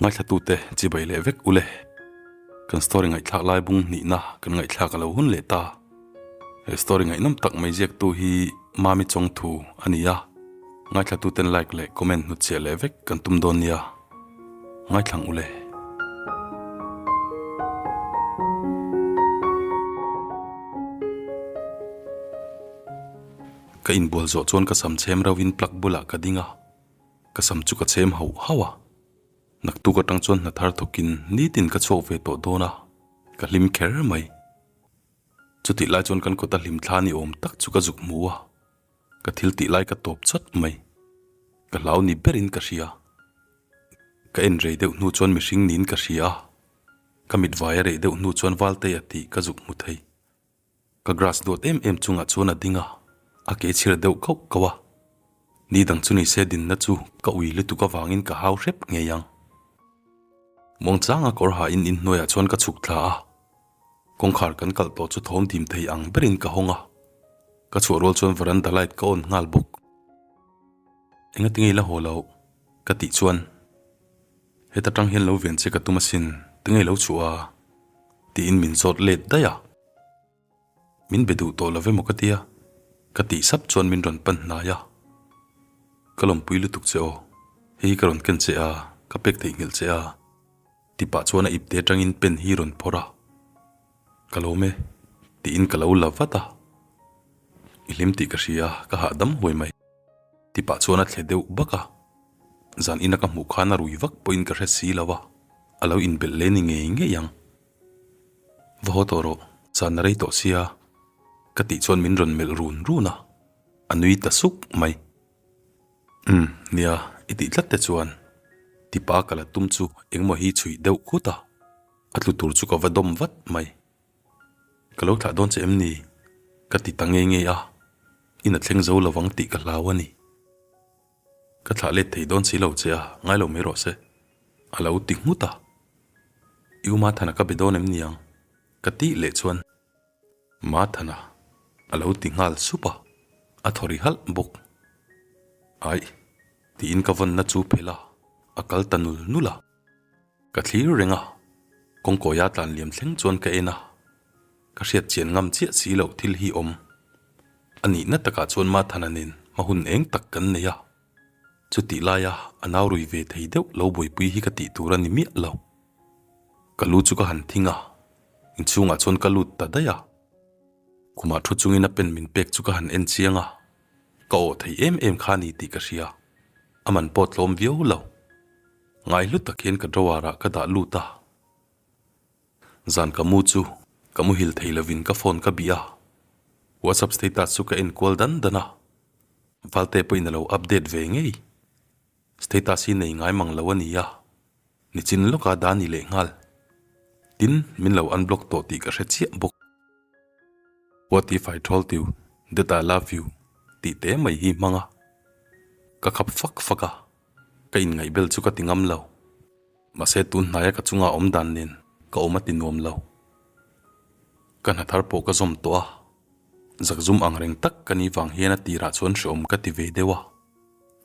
Ngaithlatute chibai leh vek ule. Kan story ngaihthlak lai bung hnihna kan ngaihthlak a lo hun leh ta. He story ngaihnawm tak mai ziaktu hi Mami Chawngthu a ni a. Ngaithlatuten like leh comment hnutchhiah leh vek kan tum dawn nia. Ngaithlang ule. Ka inbual zawh chuan ka sam chhem rauhin plug bulah ka ding a. Ka sam chu ka chhem hauh hauh a, naktuk atang chuan hna thar thawkin nitin ka chhuak ve tawh dawn a, ka hlim kher mai. Chutih lai chuan kan kawta hlim thla ni awm tak chu ka zuk hmu a, ka thil tih lai ka tawp chawt mai. Ka hlau ni berin ka hria. Ka en rei deuh hnu chuan mihring niin ka hria a, ka mit vai a reh deuh hnu chuan Valtea tih ka zuk hmu thei. Ka grass duat em em chungah chuan a ding a, a ke chhir deuh kauh kauh a. Ni dang chu ni se dinna chu ka ui lutuk avangin ka hau hrep ngei ang. Muangchanga kawr ha in inhnuaiah chuan ka chhuk thla a, kawngkhar kan kalh tawh chu thawm dim thei ang berin ka hawng a, ka chhuah rual chuan veranda light ka on nghal bawk. Engatinge i la haw loh? ka tih chuan heta tang hian lo ven che ka tum asin, tinge i lo chhuah a? tiin min zawt let daih a. Min be duh tawh lo emaw ka tia, ka tih sap chuan min rawn pan hnai a. Ka lawmpui lutuk che aw, hei hi ka rawn ken che a, ka pek theihnghilh che a, ti pah chuan a ipte atangin pen hi rawn phawrh a. Ka lawm e, tiin ka lo la vat a. I hlim tih ka hria, ka hahdam huai mai, ti pah chuan a thle deuh bak a. Zan ina ka hmuh khan a rui vak pawhin ka hre si lo a, a lo inbelh leh ni ngei ngei ang. Va haw tawh rawh, zan a rei tawh sia, ka tih chuan min rawn melh run run a, a nui ta suk mai. Umm, nia, i tih tlat te chuan tipa ka la tum chu engmaw hi chhuih deuh khut a, a tlu tur chu ka va dawm vat mai. Ka lo thlah dawn che em ni? Ka ti ta ngei ngei a, in a thleng zo lovang tih ka hlau a ni. Ka thlah let thei dawn si lo che a, ngai lo mai rawh se. A lo ti nghut a. I u Mathana ka be dawn em niang? Ka tih leh chuan Mathana a lo ti nghal sup a, a thaw ri halh bawk. Aih, tiin ka vawnna chu phelh a, a kal ta nul nul a. Ka thlir reng a, kawngkawia tlan liam thleng chuan ka en a, ka hriat chian ngam chiah si loh thil hi awm. A nihna takah chuan Mathana nen hma hun eng tak kan nei a, chutih laia a nau rui ve thei deuh lo buaipui hi ka tih tur a ni miah lo. Ka lu chu ka han thing a, inchhungah chuan ka lut ta daih a. Khumah thu chungin a pen min pek chu ka han en chiang a, ka awh thei em em kha a ni tih ka hria, a man pawh tlawm viau lo. Ngai hlu tak hian ka drawer ah ka dah lut a, zan ka mu chu ka muhil thei lovin ka phone ka bih a, WhatsApp status chu ka en kual dan dan a, Valte pawhin a lo update ve ngei, status hi nei ngai mang lo a ni a, nichin lawka dah ni leh nghal, tin min lo unblock tawh tih ka hre chiah bawk. What if I told you that I love you tih te mai hi hmang a, ka khap fak fak a. Ka inngaihbel chu ka ti ngam lo. Mahse tun hnaia ka chunga awm dan nen ka awm a ti nuam lo. Ka hna thar pawh ka zawm tawh a, zakzum ang reng tak ka ni vang hian a tirah chuan hreawm ka ti ve deuh a.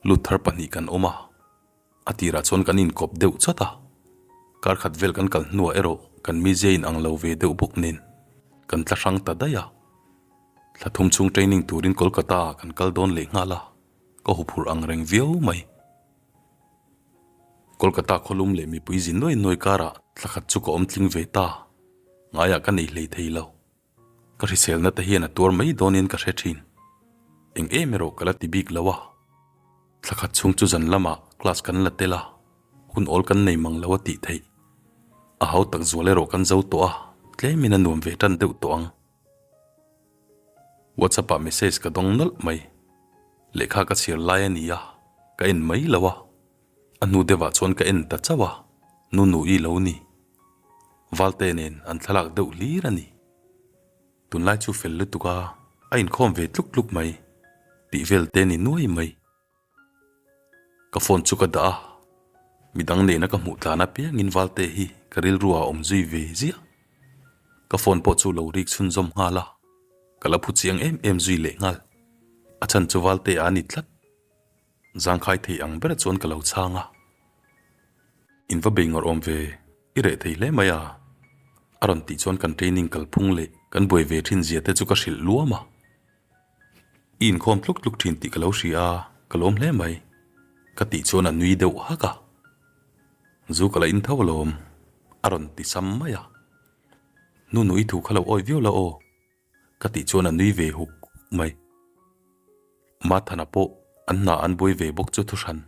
Lut thar pahnih kan awm a, a tirah chuan kan inkawp deuh chawt a. Kar khat vel kan kal hnuah erawh kan mizia in ang lo ve deuh bawk nen kan tla hrang ta daih a. Thla thum chhung training turin Kolkata ah kan kal dawn leh nghal a. Ka huphurh ang reng viau mai. Kolkata khawlum leh mipui zin nuai nuai karah thla khat chu ka awm tling ve ta. Ngaiah ka nei hlei thei lo. Ka hriselna te hian a tuar mai dawnin ka hre thin. Eng em erawh ka la ti bik lo a. Thla khat chhung chu zan lamah class kan la tel a, hun awl kan nei mang lo a tih theih. A hau tak zual erawh kan zo tawh a, tlemin a nuam ve tan deuh tawh ang. WhatsApp ah message ka dawng nawlh mai. Lehkha ka chhiar lai a ni a, ka en mai lo a. A hnu deuhah chuan ka en ta chauh a, nu nu i lo ni. Valte nen an thlalak deuh hlir a ni. Tunlai chu fel lutuk a, a inkhawm ve tluk tluk mai. Tih vel te ni nuai mai. Ka phone chu ka dah a, midang nena ka hmuh tlan apiangin Valte hi ka rilru ah a awm zui ve ziah. Ka phone pawh chu lo rik chhunzawm nghal a, ka la phu chiang em em zui leh nghal. A chhan chu Valte a ni tlat. Zangkhai thei ang ber chuan ka lo chhang a. In va bei ngawrh awm ve, i reh thei hle mai a, a rawn tih chuan kan training kalphung leh kan buai ve thin zia te chu ka hrilh luam a. I inkhawm tluk tluk thin tih ka lo hria a, ka lawm hle mai, ka tih chuan a nui deuh hak a. Zu ka la in tho alawm, a rawn ti sam mai a. Nu nui thu kha lo awi viau la aw. Ka tih chuan a nui ve huk huk mai. Mathana pawh an hna an buai ve bawk chu thuhran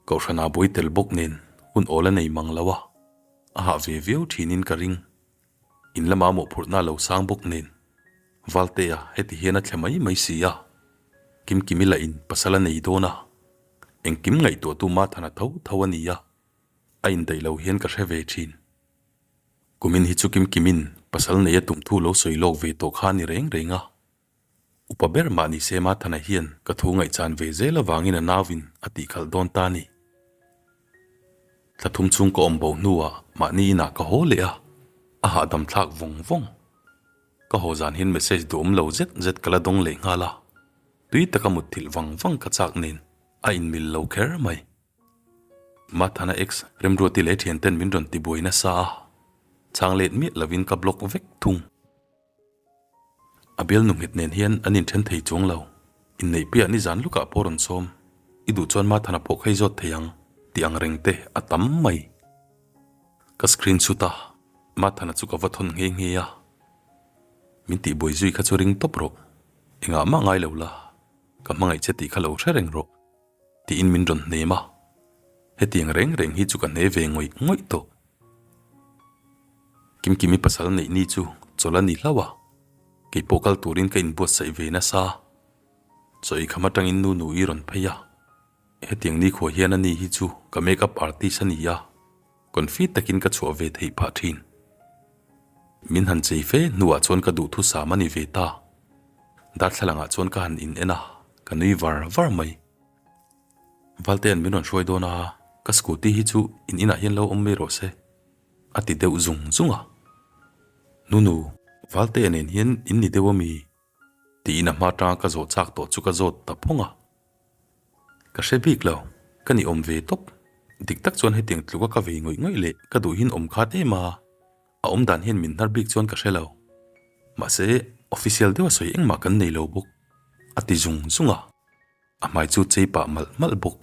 Kohhranah buai tel bawk nen hun awl a nei mang lo a, a hah ve viau thinin ka ring. In lama mawhphurhna a lo sang bawk nen Valtea heti hian a thle mai mai si a, Kimkimi lah in pasal a nei dawn a, engkim ngaihtuahtu Mathana tho tho a ni a, a indaih lo hian ka hre ve thin. Kumin hi chu Kimkimin pasal nei a tum thu lo sawi lawk ve tawh kha a ni reng reng a. Upa ber mah ni se Mathana hian ka thu ngaihchan ve zel avangin a nauin a tihkhalh dawn ta a ni. Thla thum chhung ka awm bo hnuah mahni inah ka haw leh a, a hahdam thlak vawng vawng. Ka haw zan hian message duhawm lo zet zet ka la dawng leh nghal a, tui taka mutthilh vang vang ka chak nen a inmil lo kher mai. Mathana ex Remruati leh thianten min rawn tibuai nasa a, chhang let miah lovin ka block vek thung. A bialnu nghet nen hian an inthen thei chuang lo, inneih piah nizan lukah pawh rawn sawm, i duh chuan Mathana pawh kha i zawt thei ang tih ang reng te a tam mai. Ka screenshot a, Mathana chu ka va thawn nghe nghe a, min tihbuai zui kha chu ring tawp rawh, engah mah ngai lo la, ka hmangaih che tih kha lo hre reng rawh. Tiin min rawn hnem a, hetiang reng reng hi chu ka hne ve ngawih ngawih tawh. Kimkimi pasal neih ni chu chawlh a ni hlauh a, keipawh kal turin ka inbuatsaih ve nasa. Chaw ei kham atangin nu nu i rawn phei a, hetiang nikhua hian ani hi chu ka make up artist a ni a, Confi takin ka chhuah ve theih phah thin. Min han chei fe hnuah chuan ka duhthusam a ni ve ta. Darthlalangah chuan ka han in en a, ka nui var var mai. Valtea'n min rawn hruai dawn a, ka scooty hi chu in inah hian lo awm mai rawh se, a ti deuh zung zung a. Nunu, Valtea nen hian in ni deuh a mi? Tiin a hma atanga ka zawh chak tawh chu ka zawt ta phawng a. Ka hre bik lo, ka ni awm ve tawp. Dik tak chuan hetiang tluka ka vei ngawih ngawih leh ka duhin awm khat em a, a awm dan hian min hnar bik chuan ka hre lo. Mahse, official deuha sawi engmah kan nei lo bawk, a ti zung zung a, a hmai chu chei pah malh malh bawk.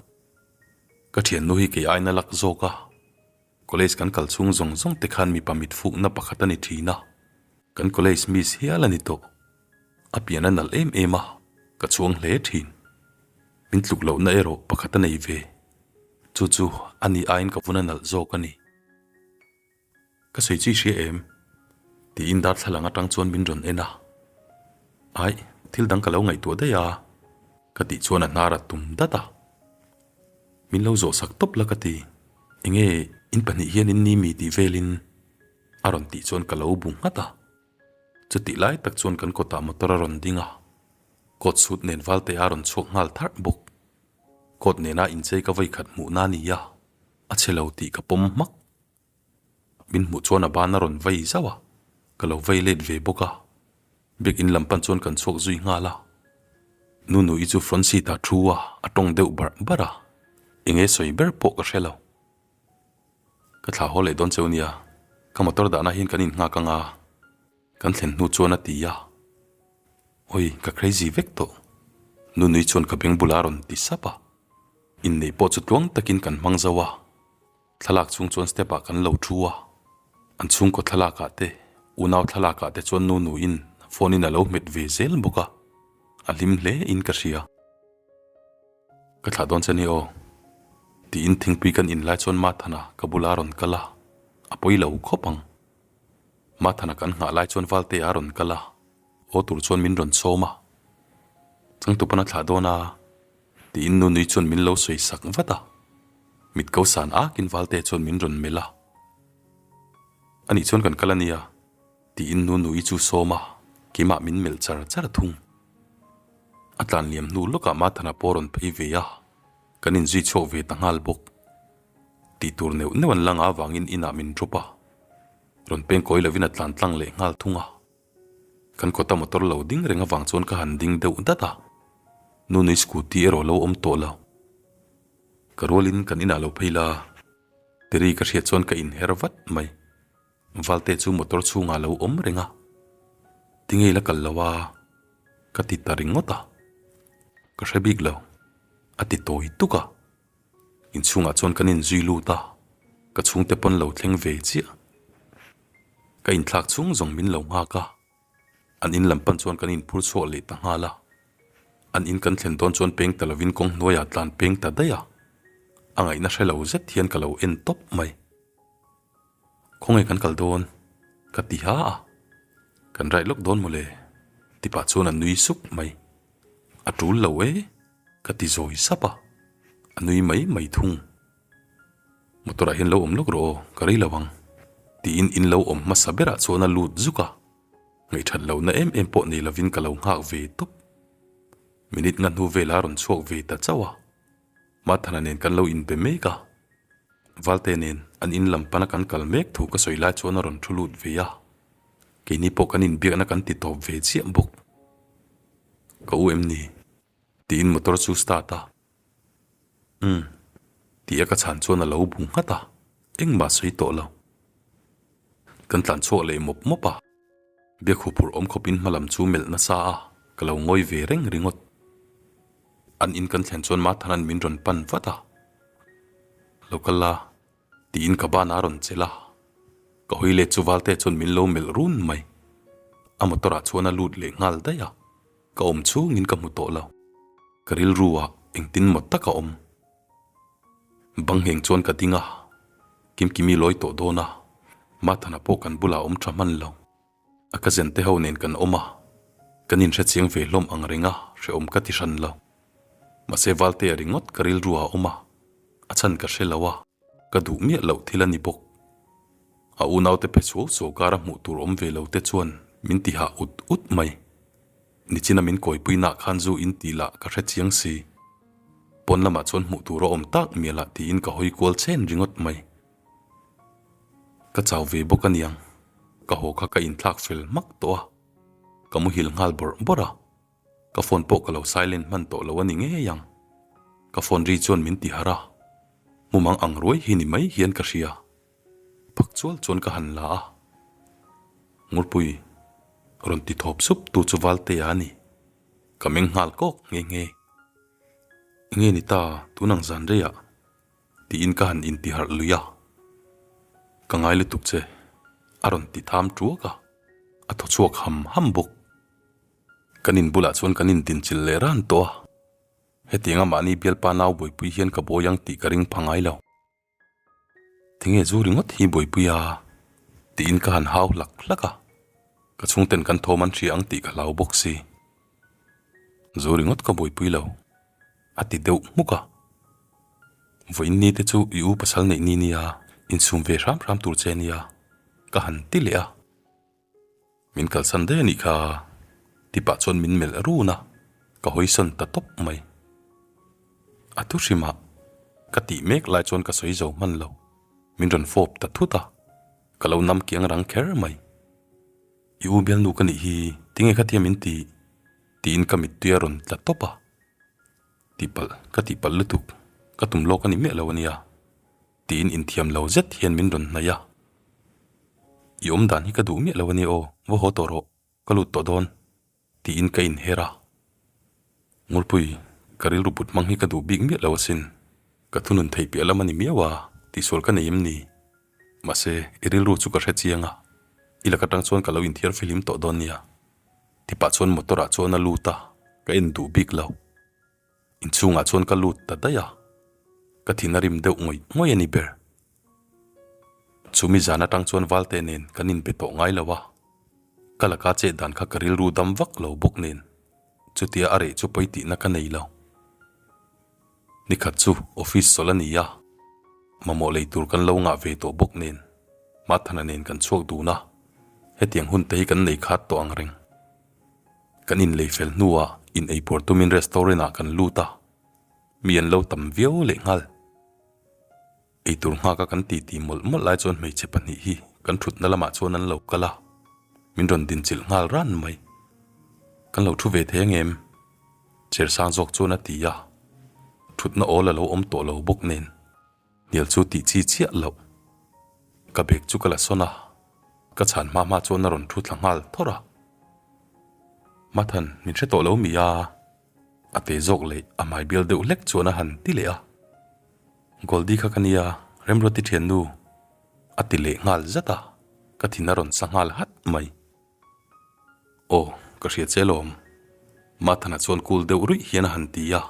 Ka thiannu hi kei aina lak zawk a, college kan kal chhung zawng zawng te khan mipa mit fukna pakhat a ni thin a, kan college miss hial a ni tawh. A pian a nalh em em a, ka chhuang hle thin. Min tluk lohna erawh pakhat a nei ve. Chu chu a ni aiin ka vun a nalh zawk a ni. Ka sawi chu i hria em? Tiin darthlalang atang chuan min rawn en a. Aih, thil dang ka lo ngaihtuah daih a, ka tih chuan a hnar a tum dat a. Min lo zawh sak tawp la ka ti. Enge in pahnih hian in ni mi tih velin a rawn tih chuan ka lo bu nghat a. Chutih lai tak chuan kan kawtah motor a rawn ding a, coat suit nen Valtea a rawn chhuak nghal tharh bawk. Coat nena inchei ka vawikhat hmuhna a ni a, a chhe lo tih ka pawm hmak. Min hmuh chuan a ban a rawn vei zauh a, ka lo vei let ve bawk a. Biakin lam pan chuan kan chhuak zui nghal a. Nunu-i chu front seat ah thu a, a tawng deuh barh barh a, enge sawi ber pawh ka hre lo. Ka thlah haw leh dawn cheu nia, ka motor dahna hian kan innghak anga kan thlen hnu chuan a ti a. Awi, ka crazy vek tawh. Nunui chuan ka beng bulah a rawn ti sap a. Inneih pawh chu tluang takin kan hmang zo a. Thlalak chhung chuan step ah kan lo thu a. An chhungkaw thlalak ah te, unau thlalak ah te chuan Nunuiin phone in a lo hmet ve zel bawk a. A hlim hle in ka hria. Ka thlah dawn che ni aw. Tiin thingpui kan in lai chuan Mathana ka bula a rawn kal a, a pawi lo khawp ang. Mathana kan nghah lai chuan Valtea a rawn kal a, aw tur chuan min rawn sawm a. Changtupan a thlah dawn a, tiin Nunui chuan min lo sawi sak vat a. Mit ko san akin Valtea chuan min rawn melh a. Anih chuan kan kal a nia. Tiin Nunui chu sawm a, keimah min melh char char thung. A tlan liam hnu lawkah Mathana pawh rawn phei ve a, kan inzui chhuak ve ta nghal bawk. Tih tur neuh neuh an la ngah avangin inah min drop a, rawn peng kawi lovin a tlan tlang leh nghal thung a. Kan kawta motor lo ding reng avang chuan ka han ding deuh dat a, Nunui scooty erawh lo awm tawh lo. Ka rualin kan inah lo phei la. Tiri ka hriat chuan ka inher vat mai. Valte chu motor chhungah lo awm reng a. Tinge i la kal lo a? Ka ti ta ringawt a. Ka hre bik lo. A ti tawi tuk a. Inchhungah chuan kan inzui lut a, ka chhungte pawn lo thleng ve chiah. Ka inthlak chhung zawng min lo nghak a. An in lam pan chuan kan inphur chhuak leh ta nghal a. An in kan thlen dawn chuan peng ta lovin kawng hnuaiah tlan peng ta daih a. A ngaihna hre lo zet hian ka lo en tawp mai. Khawnge kan kal dawn? Ka ti ha a. Kan raih lawk dawn mawle? Ti pah chuan a nui suk mai. A tul lo e, ka ti zawi sap a. A nui mai mai thung. Motor ah hian lo awm lawk rawh aw, ka rei lo ang. Tiin in lo awm hmasa berah chuan a lut zuk a. Ngaihthat lohna em em pawh nei lovin ka lo nghak ve tawp. Minute nga hnu velah a rawn chhuak ve ta chauh a. Mathana nen kan lo inbe mek a, Valte nen an in lam pana kan kal mek thu ka sawi lai chuan a rawn thu lut ve a, keini pawh kan inbiakna kan ti tawp ve chiah bawk. Ka u em ni? Tiin motor chu start a. Umm. Tia ka chhan chuan a lo bu nghat a, engmah sawi tawh lo. Kan tlan chhuak leh mawp mawp a. Biak huphurh awm khawpin hma lam chu melh nasa a, ka lo ngawi ve reng ringawt. An in kan thlen chuan Mathanan min rawn pan vat a, Lo kal la, tiin ka ban a rawn chelh a. Ka hawi let chu Valte chuan min lo melh run mai. A motor ah chuan a lut leh nghal daih a, ka awm chhungin ka hmu tawh lo. Ka rilru ah engtin maw tak a awm. Bang ngheng chuan ka ding a, Kimkimi lawi tawh dawn a, Mathana pawh kan bulah awm tha hman lo. A cousin te ho nen kan awm a, kan inhre chiang ve hlawm ang reng a, hrehawm ka ti hran lo. Mahse Valtea ringawt ka rilru ah a awm a, a chhan ka hre lo a, ka duh miah loh thil a ni bawk. A unaute phe suau suau kara hmuh tur awm ve lo te chuan min ti hah ut ut mai. Nichina min kawipui nah khan zu in tih lah ka hre chiang si. Pawn lamah chuan hmuh tur a awm tak mial ah tiin ka hawi kual chen ringawt mai. Ka chau ve bawk aniang, ka haw kha ka inthlak fel hmak tawh a, ka muhil nghal bawrh bawrh a, ka phone pawh ka lo silent hman tawh lo a ni ngei ang. Ka phone ri chuan min ti harh a, mumang ang ruai hi ni mai hian ka hria. Phak chual chuan ka han la a, Ngurpui rawn ti thawp sup tu chu Valtea a ni. Ka meng nghal kawk nghe nghe. Enge ni ta tun ang zan reiah? Tiin ka han intiharh lui a, Ka ngai lutuk che, a rawn ti tham tuak a, a thaw chhuak ham ham bawk. Kan in bulah chuan kan indinchilh leh ran tawh a, hetianga mahni bialpa nau buaipui hian ka buai ang tih ka ring pha ngai lo. Tinge zu ringawt hi buaipui a? Tiin ka han hau hlak hlak a, ka chhungten kan thawm an hria ang tih ka hlau bawk si. Zu ringawt ka buaipui lo. A ti deuh hmuk a. Vawiin ni te chu i u pasal neih ni nia, insum ve hram hram tur che nia, ka han ti leh a. Min kalsan daih a nih kha, ti pah chuan min melh run a, ka hawisawn ta tawp mai. A thu hrimah ka tih mek lai chuan ka sawi zo hman lo, min rawn fawp ta thut a, ka lo nam kiang rang kher mai. I u bialnu ka nih hi, tinge khatia min tih? tiin ka mittui a rawn tla tawp a. Tihpalh, ka tihpalh lutuk, ka tum lawk a ni miah lo a nia, tiin inthiam lo zet hian min rawn hnaih a. I awm dan hi ka duh miah lo a nia aw, va haw tawh rawh, ka lut tawh dawn, tiin ka inher a. Ngurpui, ka rilru put hmang hi ka duh bik miah lo asin, ka thunun theih piah lam a ni miau a, tihsual ka nei em ni? Mahse, i rilru chu ka hre chiang a, i lak atang chuan ka lo inthiar fihlim tawh dawn nia. Ti pah chuan motor ah chuan a lut a, ka en duh bik lo. Inchhungah chuan ka lut ta daih a, ka thin a rim deuh ngawih ngawih a ni ber. Chumi zan atang chuan Valte nen kan inbe tawh ngai lo a, ka laka chet dan kha ka rilru dam vak lo bawk nen chutia a reh chu pawi tihna ka nei lo. Nikhat chu office chawlh a ni a, mamawh lei tur kan lo ngah ve tawh bawk nen Mathana nen kan chhuak dun a, hetiang hun te hi kan nei khat tawh ang reng. Kan inlei fel hnuah in eipuar tumin restaurant ah kan lut a, mi an lo tam viau lehnghal. Eitur nghaka kan titi mawlh mawlh lai chuan hmeichhe pahnih hi kan thutna lamah chuan an lo kal a, min rawn dinchilh nghal ran mai. Kan lo thu ve thei angem? Cher sang zawk chuan a ti a, thutna awl a lo awm tawh lo bawk nen. Hnial chu tih chi chiah loh. Ka bag chu ka la sawn a, ka chhan hma hma chuan a rawn thu thla nghal thawr a. Mathan, min hre tawh lo mi a? A te zawk leh a hmai bial deuh hlek chuan a han ti leh a. Goldie kha ka nia, Remruati thiannu a ti leh nghal zat a, ka thin a rawn sa nghal hat mai. Aw, ka hria che alawm. Mathana chuan cool deuh ruih hian a han ti a.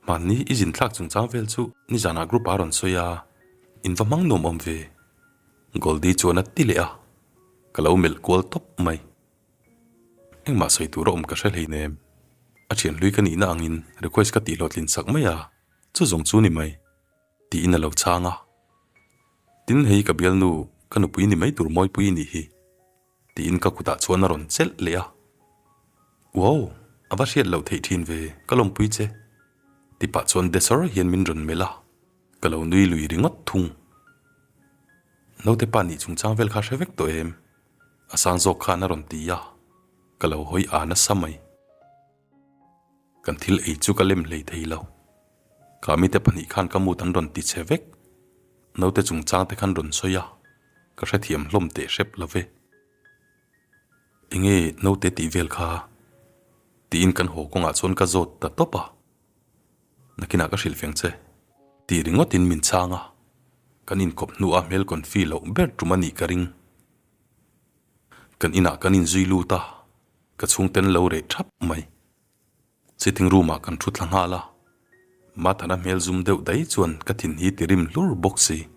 Hmanni i zin thlak chungchang vel chu nizanah group ah a rawn sawi a, in va hmang nuam awm ve. Goldie chuan a ti leh a, ka lo melh kual tawp mai. Engmah sawi tur a awm ka hre hleinem. A thian hlui ka nihna angin request ka tih hlawhtlin sak mai a, chu zawng chu ni mai. Tiin a lo chhang a. Tin hei ka bialnu, ka nupui ni mai tur mawipui i nih hi. Tiin ka kutah chuan a rawn chelh leh a. Wow! A va hriat loh theih thin ve, ka lawmpui che. Ti pah chuan desawr hian min rawn melh a, ka lo nui lui ringawt thung. Naute pa nih chungchang vel kha hre vek tawh em? A sang zawk khan a rawn ti a, ka lo hawi a nasa mai. Kan thil ei chu ka lem hlei thei lo. Ka mite pahnih khan ka mut an rawn ti che vek. Naute chungchang te khan rawn sawi a, ka hrethiam hlawm teh hrep lo ve. Enge naute tih vel kha? Tiin kan haw kawngah chuan ka zawt ta tawp a. Nakinah ka hrilh feng che. Ti ringawtin min chhang a, kan inkawp hnuah hmel confi loh ber tum a nih ka ring. Kan inah kan inzui lut a, ka chhungten lo reh thap mai. Sitting room ah kan thu thla nghal a, Mathana hmel zum deuh daih chuan ka thin hi ti rim hlur bawk si.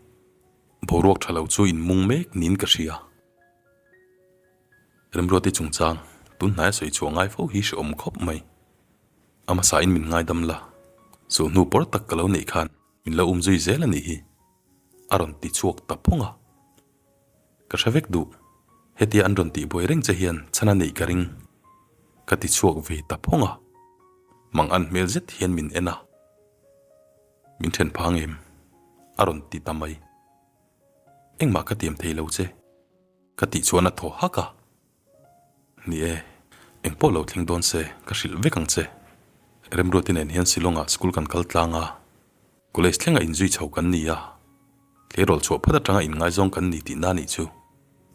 Boruak tha lo chu inmung mek niin ka hria. Remruati chungchang tun hnaia sawi chhuah ngai fo hi hrehawm khawp mai. A hmasain min ngaidam la, suhnu pawr tak ka lo neih khan min lo umzui zel a nih hi, a rawn ti chhuak ta phawng a. Ka hre vek duh. Hetia an rawn tihbuai reng che hian chhan a neih ka ring. Ka ti chhuak ve ta phawng a. Mang an hmel zet hian min en a. Min then phang em? A rawn ti ta mai. Engmah ka tiam thei lo che. Ka tih chuan a thaw hak a. Ni e, engpawh lo thleng dawn se ka hrilh vek ang che. Remruati nen hian Shillong-ah school kan kal tlang a, college thlenga inzui chho kan ni a, tleirawl chhuah phat atanga inngaizawng kan ni tihna nih chu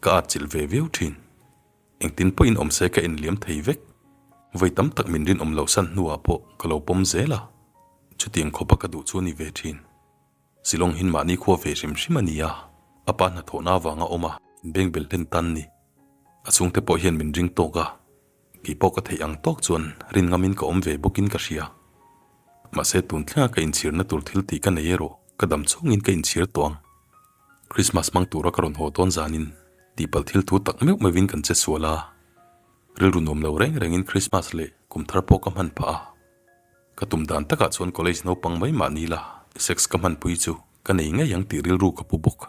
ka atchilh ve viau thin. Engtin pawhin awm se ka enliam thei vek. Vawi tam tak min rinawm loh san hnuah pawh ka lo pawm zel a, chutiang khawpa ka duh chu a ni ve thin. Shillong hin mahni khua ve hrim hrim a ni a, a pa hnathawhna avanga awm a inbeng bel hlen tan ni. A chhungte pawh hian min ring tawk a, kei pawh ka theih ang tawk chuan rin ngamin ka awm ve bawkin ka hria. Mahse tun thlenga ka inchhirna tur thil tih ka nei erawh ka dam chhungin ka inchhir tawh ang. Christmas hmang tura ka rawn haw dawn zanin tihpalh thil thu tak meuh meuhin kan che sual a, rilru nuam lo reng rengin Christmas leh kum thar pawh ka hman phah a. Ka tum dan takah chuan college naupang mai mah ni la, sex ka hmanpui chu ka nei ngei ang tih rilru ka pu bawk.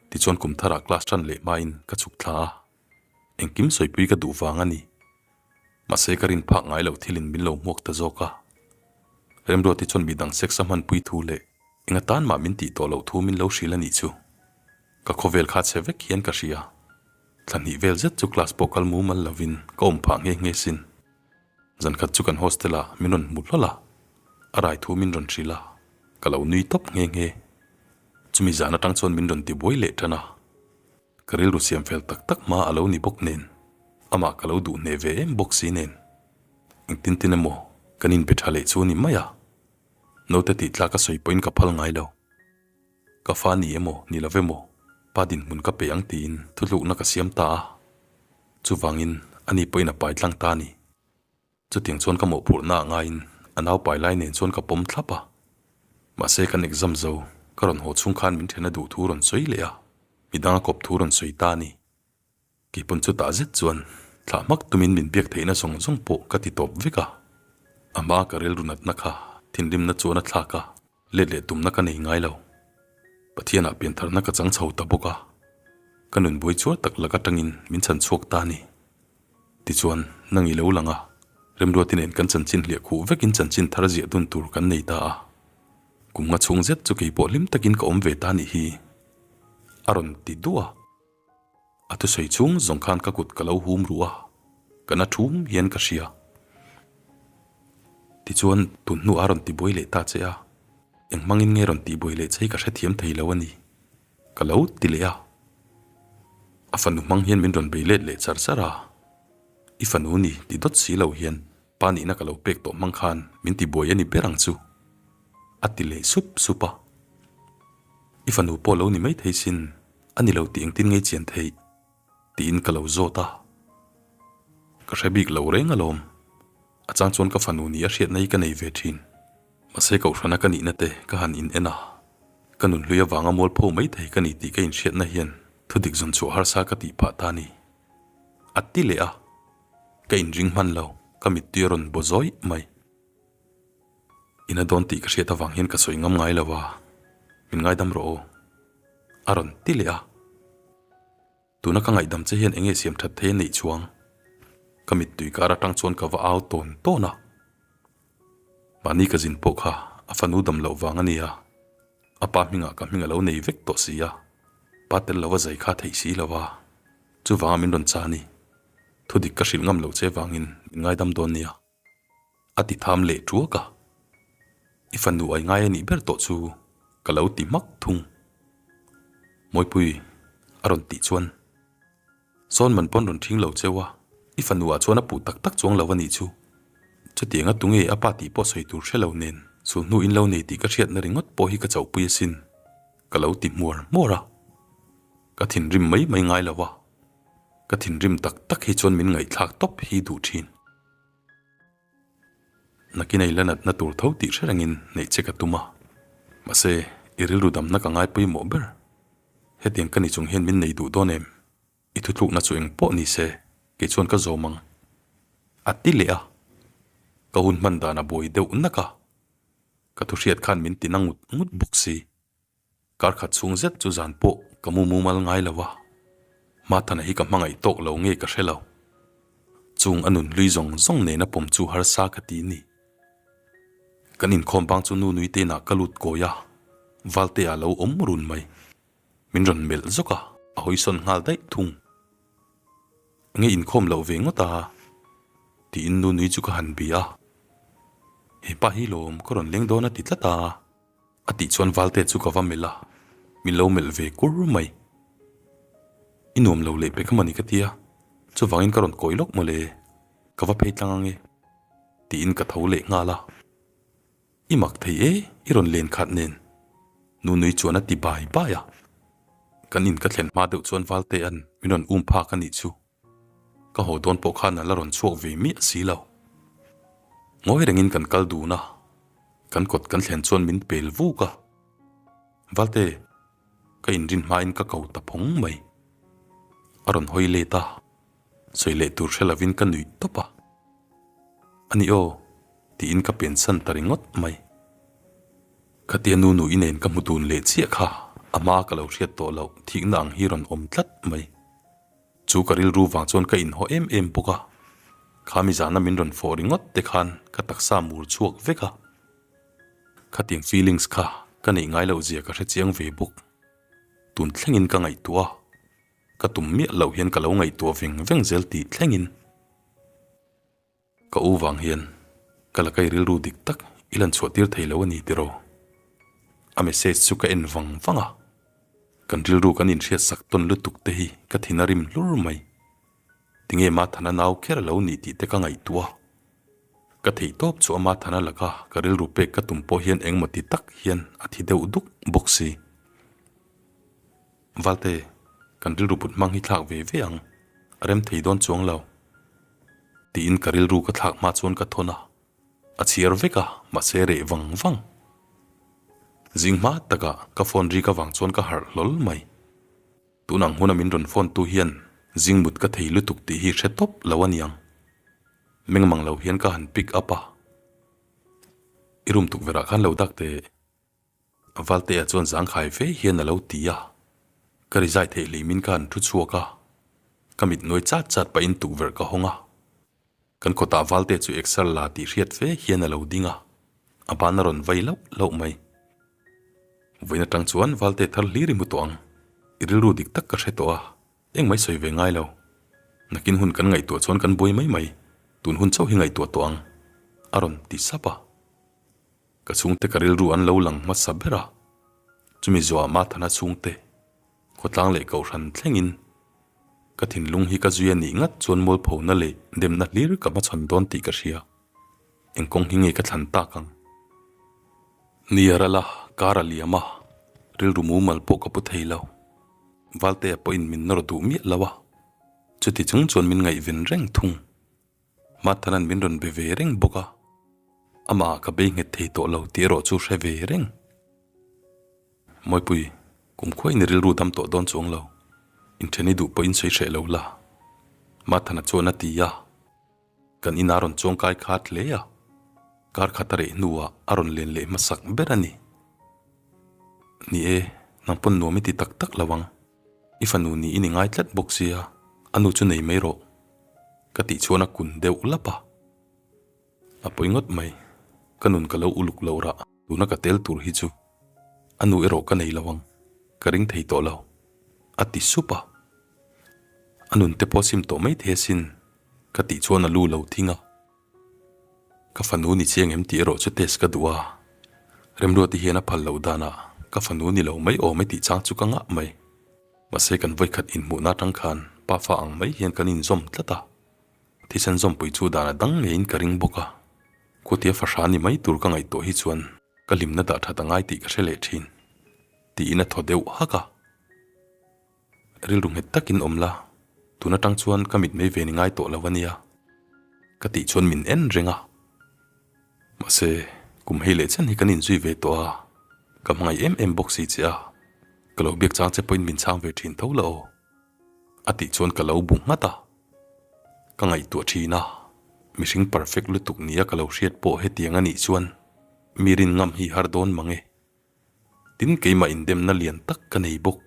Tichuan kum tharah class tan leh hmain ka chhuk thla a, engkim sawipui ka duh vang a ni. Mahse ka rin phak ngai loh thilin min lo hmuak ta zawk a. Remruati chuan midang sex a hmanpui thu leh enga tan mah min tih tawh loh thu min lo hrilh a nih chu. Ka khawvel kha chhe vek hian ka hria. Thla hnih vel zet chu class pawh kal mumal lovin ka awm phah nghe nghe sin. Zan khat chu kan hostel ah min rawn hmu hlawl a, a rai thu min rawn hrilh a, ka lo nui tawp nghe nghe. Chumi zan atang chuan min rawn ti buai leh tan a, ka rilru siam fel tak tak hma a lo ni bawk nen, amah ka lo duh hneh ve em bawk si nen. Engtin tin emaw kan inbe tha leh chu a ni mai a, naute tih tlak a sawi pawhin ka phal ngai lo. Ka fa ni emaw ni lo emaw pa dinhmun ka pe ang tiin thutlukna ka siam ta a, chuvangin ani pawhin a pai tlang ta a ni. Chutiang chuan ka mawhphurhna ah ngaiin a nau pai lai nen chuan ka pawm thlap a, mahse kan exam zo ka rawn haw chhung khan min then a duh thu rawn sawi leh a, midang a kawp thu rawn sawi ta a ni. Keipawn chutah zet chuan thlah hmak tumin min biak theihna zawng zawng pawh ka ti tawp vek a, a hmaa ka rilru natna kha thinrimna chuan a thlak a, let leh tumna ka nei ngai lo. Pathianah piantharna ka chang chho ta bawk a, ka nun buai chuar tak lak atangin min chhan chhuak ta a ni. Tichuan, nang i lo lang a, Remruati nen kan chanchin hliah khuh vekin chanchin thar ziah dun tur kan nei ta a. Kum nga chhung zet chu keipawh hlim takin ka awm ve ta a nih hi, a rawn ti duah a. A thusawi chhung zawng khan ka kut ka lo hum ruh a, ka na thum hian ka hria. Tichuan, tun hnu a rawn ti buai leh ta che a. Eng hmangin nge rawn tihbuai leh che hi ka hrethiam thei lo a ni, ka lo ti leh a. A fanu hmang hian min rawn bei let leh char char a, I fanu ni ti dawt si lo hian pa nihna ka lo pek tawh hmang khan min tibuai a ni ber ang chu, a ti leh sup sup a. I fanu pawh lo ni maithei sin, a ni lo tih engtin ngei chian theih? Tiin ka lo zawt a. Ka hre bik lo reng alawm. A chang chuan ka fanu ni a hriatna hi ka nei ve thin. Mahse kohhrana ka nihna te ka han in en a, ka nunhlui avanga mualpho mai thei ka ni tih ka inhriatna hian thudik zawn chhuah harsa ka tih phah ta a ni. A ti leh a, ka inring hman lo, ka mittui a rawn baw zawih mai. Ina dawn tih ka hriat avang hian ka sawi ngam ngai lo a, min ngaidam rawh aw. A rawn ti leh a. Tuna ka ngaihdam che hian enge siam that thei a neih chuang? Ka mittui kar atang chuan ka va au tawn tawn a. Mahni ka zin pawh kha a fanu dam loh vang a nia, a pa hmingah ka hming a lo nei vek tawh si a, pa tel lova zai kha theih si lo a, chuvanga min rawn cha a ni. Thudik ka hrilh ngam loh che vangin min ngaidam dawn nia. A ti tham leh tuak a, I fanu ai ngai a nih ber tawh chu ka lo ti hmak thung. Mawipui a rawn tih chuan sawn man pawn rawn ṭhing lo cheu a, i fanu ah chuan a puh tak tak chuang lo a nih chu. Chutiang a tunge a pa tih pawh sawi tur hre lo nen sulhnu in lo nei tih ka hriatna ringawt pawh hi ka chauhpui asin ka lo ti hmuar hmuar a, ka thinrim mai mai ngai lo a, ka thinrim tak tak hi chuan min ngaihthlak tawp hi duh ṭhin. Nakin a i la natna tur tho tih hre rengin neih che ka tum a, mahse i rilru damna ka ngai pawimawh ber. Hetiang ka ni chung hian min nei duh dawn em? I thutlukna chu eng pawh ni se, kei chuan ka zawm ang. A ti leh a, ka hun hman dan a buai deuh nak a, ka thuhriat khan min ti na ngut ngut bawk si. Kar khat chhung zet chu zan pawh ka mu mumal ngai lo a, Mathana hi ka hmangaih tawk lo nge ka hre lo. Chung a nun hlui zawng zawng nena pawm chu harsa ka ti ni. Kan inkhawm bang chu nu nui te inah ka lut kawi a, Valtea lo awm run mai. Min rawn melh zawk a, a hawisawn nghal daih thung. Nge inkhawm loh ve ngawt a? Tiin nu nui chu ka han bia a, Hepa hi lawm ka rawn leng dawn a ti tlat a. A tih chuan Valte chu ka va melh a, min lo melh ve kur mai. I nuam lo leh pek amawni ka ti a, chuvangin ka rawn kawi lawk mawle, ka va phei tlang ange, tiin ka tho leh nghal a. I mak thei e, i rawn len khat nen, Nunui chuan a ti bai bai a. Kan in ka thlen hma deuh chuan Valtea'n min rawn um phak a nih chu. Ka haw dawn pawh khan a la rawn chhuak ve miah si lo. Ngawi rengin kan kal dun a, kan kawt kan thlen chuan min pel vuk a. Valte, ka inrin hmain ka ko ta phawng mai. A rawn hawi let a, sawi leh tur hre lovin ka nuih tawp a. A ni aw, tiin ka pensan ta ringawt mai. Khatia nu nu i nen ka hmu dun leh chiah kha a hma ka lo hriat tawh loh thikna ang hi rawn awm tlat mai. Chu ka rilru vang chuan ka inhaw em em bawk a, kha mi zana min rawn fawh ringawt te khan ka taksa mur chhuak vek a. Khatiang feelings kha ka neih ngai loh zia ka hre chiang ve bawk. Tun thlengin ka ngaihtuah a, ka tum miah loh hian ka lo ngaihtuah veng veng zel tih thlengin. Ka u vang hian ka la kai rilru dik tak i lan chhuah tir thei lo a ni tiraw? A message chu ka en vang vang a, kan rilru kan inhriat sak tawn lutuk te hi ka thin a rim hlur mai. Tinge Mathana nau kher a lo nih tih te ka ngaihtuah a, ka theih tawp chu a Mathana laka ka rilru pek ka tum pawh hian engmaw ti tak hian a thi deuh duk bawk si. Valte, kan rilru put hmang hi thlak ve ve ang, a rem thei dawn chuang lo. Tiin ka rilru ka thlak hma chuan ka thawn a, a chhiar vek a, mahse reh vang vang. Zing hma takah ka phone rik avang chuan ka harh hlawl mai. Tun ang huna min rawn phone tu hian zing mut ka thei lutuk tih hi hre tawp lo a niang. Mengmang lo hian ka han pick up a. I room tukverh ah khan lo dak teh. Valtea chuan zangkhai fe hian a lo ti a, ka rizai theih hleimin ka han thu chhuak a, ka mit nuai chat chat pahin tukverh ka hawng a, kan kawtah Valtea chu exer la tih hriat fe hian a lo ding a, a ban a rawn vai lauh lauh mai. Vawiin atang chuan Valtea thar hlir i hmu tawh ang, i rilru dik tak ka hre tawh a, engmah i sawi ve ngai lo. Nakin hun kan ngaihtuah chuan kan buai mai mai, tun hun chauh hi ngaihtuah tawh ang, a rawn ti sap a. Ka chhungte ka rilru an lo lang hmasa ber a, chumi zuah Mathana chhungte khawtlang leh kohhran thlengin ka thinlung hi ka zui a nih ngat chuan mualphona leh demna hlir ka hmachhawn dawn tih ka hria. Eng kawng hi nge ka thlan tak ang? Ni a ral a, kar a liam a, rilru mumal pawh ka pu thei lo. Valtea pawhin min nawr duh miah lo a, chuti chung chuan min ngaihven reng thung. Mathana'n min rawn be ve reng bawk a, amah ka bei nghet thei tawh lo tih erawh chu hre ve reng. Mawipui, kum khuain i rilru dam tawh dawn chuang lo, inthen i duh pawhin sawi hreh lo la, Mathana chuan a ti a. Kan inah rawn chuangkai khat hle a, kar khat a reh hnuah a rawn len leh hmasak ber a ni. Ni e, nang pawn nuam i ti tak tak lo ang. I fanu niin i ngai tlat bawk sia, a nu chu nei mai rawh. Ka tih chuan a kun deuh lap a. A pawi ngawt mai, ka nun ka lo uluk lo rah, tuna ka tel tur hi chu a nu erawh ka nei lo ang, ka ring thei tawh lo, a ti sup a. A nun te pawh sim tawh mai thei asin, ka tih chuan a lu lo thing a. Ka fanu ni chiang em tih erawh chu test ka duh a, Remruati hian a phal loh danah ka fanu ni lo mai awm e tih chang chu ka ngah mai. Mahse kan vawikhat inhmuhna atang khan pafa ang mai hian kan inzawm tlat a, thisen zawmpui chu dan a dang ngeiin ka ring bawk a, khutia fahra ni mai tur ka ngaihtuah hi chuan ka hlimna dah that a ngai tih ka hre leh thin, tiin a thaw deuh hak a. Rilru nghet takin awm la, tun atang chuan ka mit mai ve ni ngai tawh lo a nia, ka tih chuan min en reng a. Mahse, kum hei leh chen hi kan inzui ve tawh a, ka hmangaih em em bawk si che a, ka lo biak chang che pawhin min chhang ve thin tho la aw, a tih chuan ka lo bu nghat a. Ka ngaihtuah thin a, mihring perfect lutuk nia ka lo hriat pawh hetiang a nih chuan mi rin ngam hi har dawn mang e. Tin, keimah indemna lian tak ka nei bawk.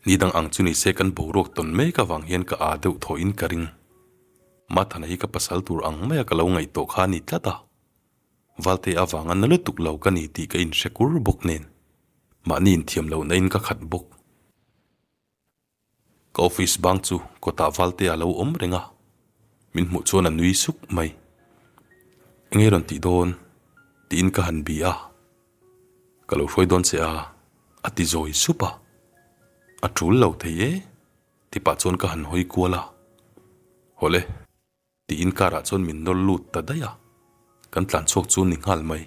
Ni dang ang chu ni se kan boruak tawn mek avang hian ka aa deuh thawhin ka ring. Mathana hi ka pasal tur ang maia ka lo ngaihtuah kha a ni tlat a. Valte avanga na lutuk lo ka ni tih ka inhre kur bawk nen. Mahni inthiam lohna in ka khat bawk. Ka office bang chu kawtah Valte a lo awm reng a, min hmuh chuan a nui suk mai. Enge rawn tih dawn? tiin ka han bi a, Ka lo hruai dawn che a, a ti zawi sup a. A tul lo thei e, ti pah chuan ka han hawi kual a. Hawle. Tiin car ah chuan min nawr lut ta daih a, kan tlan chhuak chu ni nghal mai.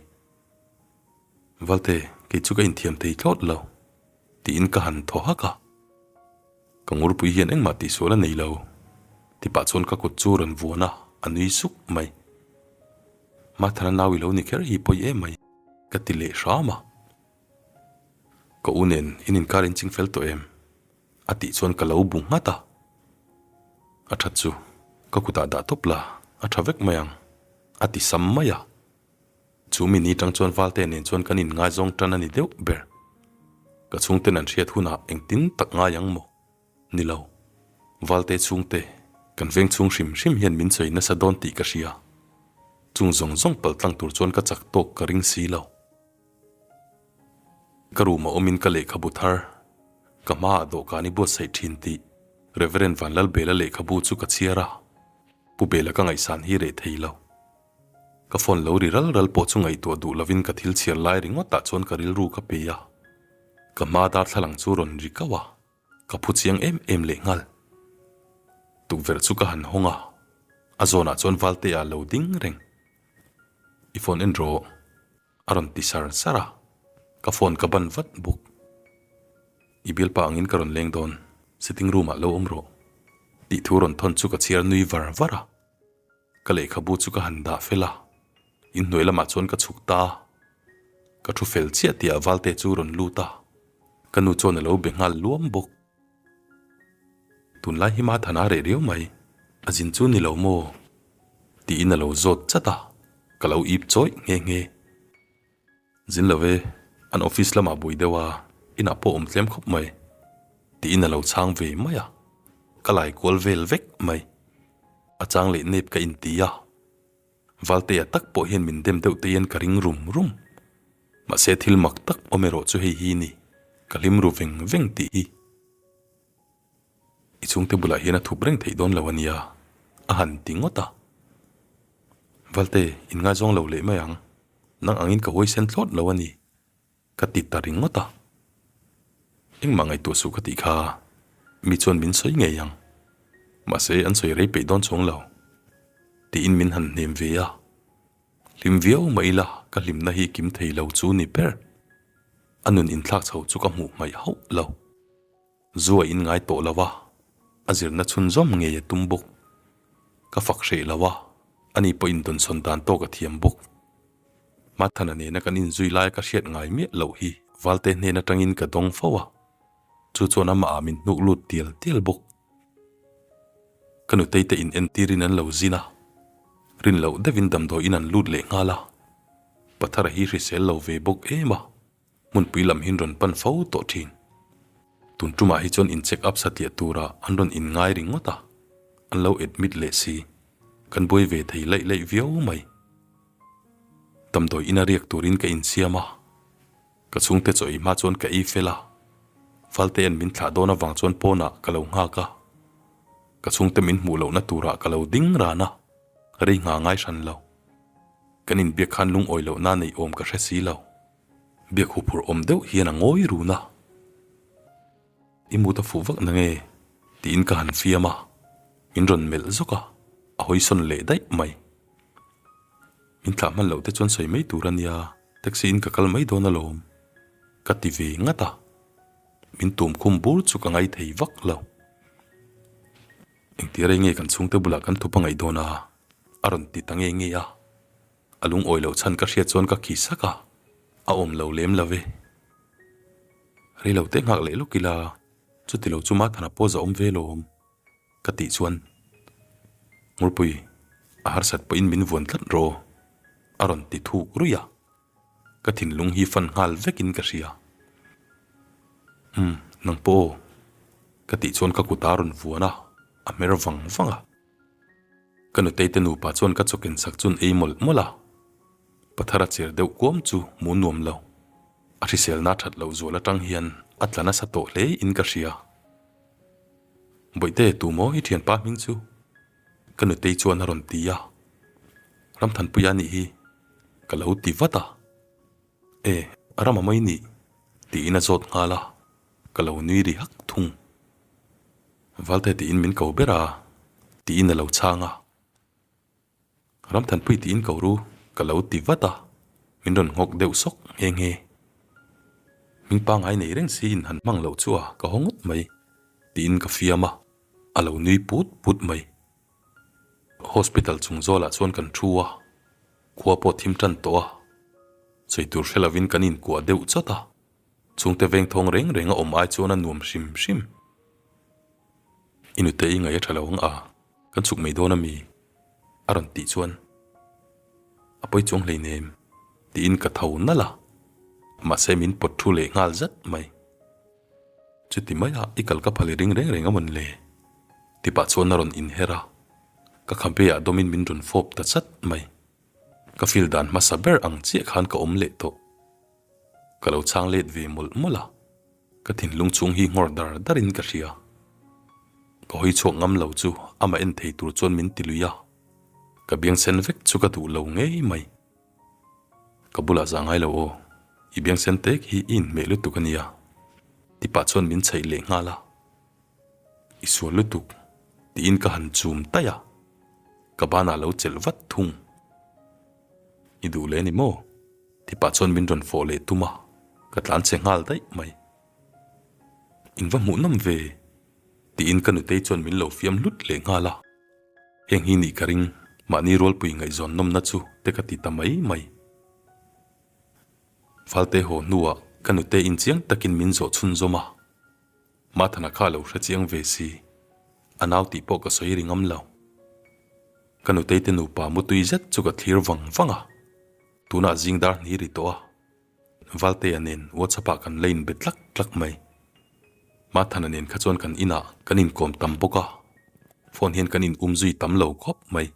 Valte, kei chu ka inthiam thei thlawt lo, tiin ka han thaw hak a. Ka ngurpui hian engmah tihsual a nei lo, ti pah chuan ka kut chu rawn vuan a, a nui suk mai. Mathana nau i lo ni kher hi pawi em mai, ka ti leh hram a. Ka u nen in inkar in ching fel tawh em? A tih chuan ka lo bu nghat a. A that chu ka kutah dah tawp la, a tha vek mai ang, a ti sam mai a. Chu mi ni tang chuan Valte nen chuan kan inngaizawng tan a ni deuh ber. Ka chhungten an hriat hunah engtin tak ngai ang maw? Ni lo. Valte chhungte, kan veng chhung hrim hrim hian min sawi nasa dawn tih ka hria. Chung zawng zawng paltlang tur chuan ka chak tawk ka ring si lo. Ka room a awmin ka lehkhabu thar ka hmaah dawhkan i buatsaih thin tih Reverend Vanlalbela lehkhabu chu ka chhiar a, Pu Bela ka ngaihsan hi reh thei lo. Ka phone lo ri ral ral pawh chu ngaihtuah duh lovin ka thil chhiar lai ringawtah chuan ka rilru ka pe a, ka hma darthlalang chu rawn ri kauh a, ka phu chiang em em lehnghal. Tukverh chu ka han hawng a, a zawnah chuan Valtea a lo ding reng. I phone en rawh. A rawn ti sar sar a, ka phone ka ban vat bawk. I bialpa angin ka rawn leng dawn, sitting room ah lo awm rawh tih thu rawn thawn chu ka chhiar nui var var a. Ka lehkhabu chu ka han dah fel a, inhnuai lamah chuan ka chhuk ta a. Ka thu fel chiah tih ah Valte chu rawn lut a, ka nu chuan a lo be nghal luam bawk. Tunlai hi Mathana reh riau mai, a zin chu ni lo maw? Tiin a lo zawt chat a, ka lo ip chawih nghe nghe. Zin lo e, an office lamah bui deuh a, inah pawh awm tlem khawp mai, tiin a lo chhang ve mai a, ka lai kual vel vek mai. A chang leh nep ka inti a. Valtea tak pawh hian min dem deuh te hian ka ring rum rum. Mahse thil mak tak awm erawh chu hei hi ni, ka hlim ru veng veng tih hi. I chhungte bulah hian a thup reng theih dawn lo a nia, a han ti ngawt a. Valte, in ngaizawng lo leh mai ang. Nang angin ka huaisen thlawt lo a ni, ka ti ta ringawt a. Engmah ngaihtuah suh ka tih kha, mi chuan min sawi ngei ang. Mahse, an sawi rei peih dawn chuang lo, tiin min han hnem ve a. Hlim viau mah ila ka hlimna hi kim thei lo chu ni ber. A nun inthlak chho chu ka hmuh hmaih hauh lo. Zu a inngai tawh lo a, a zirna chhunzawm ngei a tum bawk. Ka fak hreh lo a, ani pawh indawnsawn dan tawk a thiam bawk. Mathana nena kan inzui laia ka hriat ngai miah loh hi Valte hnen atangin ka dawng fo a, chu chuan amah ah min hnuk lut tial tial bawk. Ka nutei te in entirin an lo zin a, rin loh deuhin damdawiin an lut leh nghal a, Pathara hi hrisel lo ve bawk em a. Hmunpui lam hi an rawn pan fo tawh thin. Tun tumah hi chuan in check up satliah turah an rawn in ngai ringawt a, an lo admit leh si. Kan buai ve thei laih laih viau mai. Damdawi ina riak turin ka insiam a, ka chhungte chaw ei hma chuan ka ei fel a, Valtea'n min thlah dawn avang chuan pawnah ka lo nghak a, ka chhungte min hmuh lohna turah ka lo ding ran a, rei ngha ngai hran lo. Kan inbiak khan lungawi lohna neih awm ka hre si lo. Biak huphurh awm deuh hian a ngawi run a, I mut a fuh vak na nge? tiin ka han fiam a, min rawn melh zawk a, a hawisawn leh daih mai. Min thlah hman loh te chuan sawi mai tur a nia, taxi in ka kal mai dawn alawm, ka ti ve ngat a, min tum khum bur chu ka ngai thei vak lo. Engtia rei nge kan chhungte bulah kan thup a ngaih dawn a? a rawn ti ta nge nge a. A lungawi loh chhan ka hriat chuan ka khi sak a, a awm lo lem lo ve. Rei lo te nghak leh lawk ila, chuti lo chu Mathana pawh za awm ve lawm, ka tih chuan Ngurpui, a harsat pawhin min vuan tlat rawh, a rawn ti thuk ruih a, ka thinlung hi fan nghal vekin ka hria. Umm, nang pawh aw, ka tih chuan ka kut a rawn vuan a, a hmer vang vang a. Ka nutei te nupa chuan ka chawken sak chun ei mawlh mawlh a, Pathar a cher deuh kuam chu mu nuam lo. A hriselna that loh zual atang hian a tla nasa tawh hle in ka hria. Bawihte tu maw i thianpa hming chu? Ka nutei chuan a rawn ti a, Ramthanpuia nih hi ka lo ti vat a. E, ram a mai nih? tiin a zawt nghal a, ka lo nui ri hak thung. Valte tiin min ko ber a, tiin a lo chhang a. Ramthanpui tiin ko ru ka lo ti vat a, min rawn nghawk deuh sawk nghe nghe. Hming pangngai nei reng siin han hmang loh chu a ka haw ngawt mai, tiin ka fiam a, a lo nui put put mai. Hospital chung zawlah chuan kan thu a, khua pawh thim tan tawh a, sawi tur hre lovin kan inkuah deuh chawt a. Chhungte veng thawng reng reng a awm ai chuan a nuam hrim hrim. I nute i ngaih a tha lo ang a, kan chhuk mai dawn a mi? A rawn tih chuan a pawi chuang hleinem tiin ka tho nalh a, mahse min pawt thu leh nghal zat mai. Chuti maia i kal ka phal i ring reng reng a mawn le? Tipah chuan a rawn inher a, ka khabe ah dawmin min rawn fawp ta chat mai. Ka feel dan hmasa ber ang chiah khan ka awm leh tawh. Ka lo chhang let ve mawlh mawlh a, ka thinlung chhung hi nghawr dar dar in ka hria. Ka hawi chhuak ngam lo chu amah en thei tur chuan min ti lui a, ka biang sen vek chu ka duh lo ngei mai. Ka bulah zah ngai lo aw, i biang sen tek hi i inhmeh lutuk a nia, ti pah chuan min chhaih leh nghal a. I sual lutuk, tiin ka han chum taih a, ka banah lo chelh vat thung. I duh leh a ni maw? Ti pah chuan min rawn fawh leh tum a, ka tlan che nghal daih mai. In va hmuh nawm ve? tiin ka nutei chuan min lo fiam hlut leh nghal a. Heng hi nih ka ring, mahni rualpui ngaihzawn nawmna chu te ka ti ta mai mai. Valte haw hnuah ka nute in chiang takin min zawh chhunzawm a, Mathana kha a lo hre chiang ve si, a nau tih pawh ka sawi ri ngam lo. Ka nutei te nupa mutui zet chu ka thlir vang vang a. Tunah zing dar hnih ri tawh a, Valtea nen WhatsApp ah kan la inbe tlak tlak mai. Mathana nen kha chuan kan inah kan inkawm tam bawk a, phone hian kan in um zui tam lo khawp mai.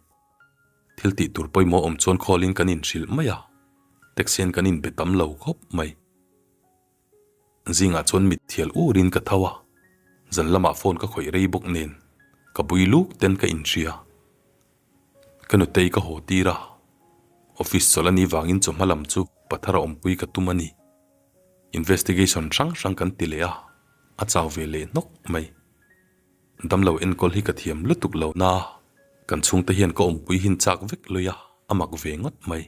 Thil tih tur pawimawh awm chuan call in kan inhrilh mai a, text hian kan inbe tam lo khawp mai. Zingah chuan mit thial urin ka tho a, zan lamah phone ka khawih rei bawk nen ka bui luk ten ka inhria. Ka nutei ka haw tir a. Office chawlh a nih vangin chawhma lam chu Pathara awmpui ka tum a ni. Investigation hrang hrang kan ti leh a, a chau ve leh hnawk mai. Damlo enkawl hi ka thiam lutuk lo na a, kan chhungte hian ka awmpui hin chak vek lui a, a mak ve ngawt mai.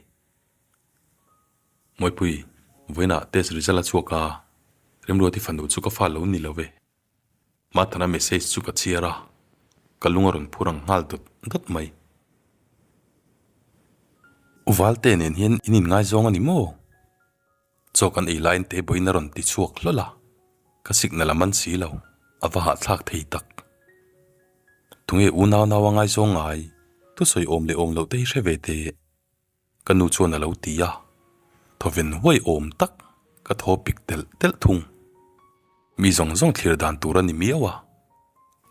Mawipui, vawiinah test result a chhuak a, Remruati fanu chu ka fa lo ni lo ve. Mathana message chu ka chhiar a, ka lung a rawn phur ang nghal dawt dawt mai. U Valte nen hian in inngaizawng a ni maw? Chaw kan ei laiin Tebawiin a rawn ti chhuak hlawl a, ka signal a man si lo, a va hahthlak thei tak. Tunge unau nau a ngaizawng ngai, thusawi awm leh awm loh te hi hre ve teh. Ka nu chuan a lo ti a, thawven huai awm tak ka thaw pik telh telh thung. Mi zawng zawng thlir dan tur a ni miau a,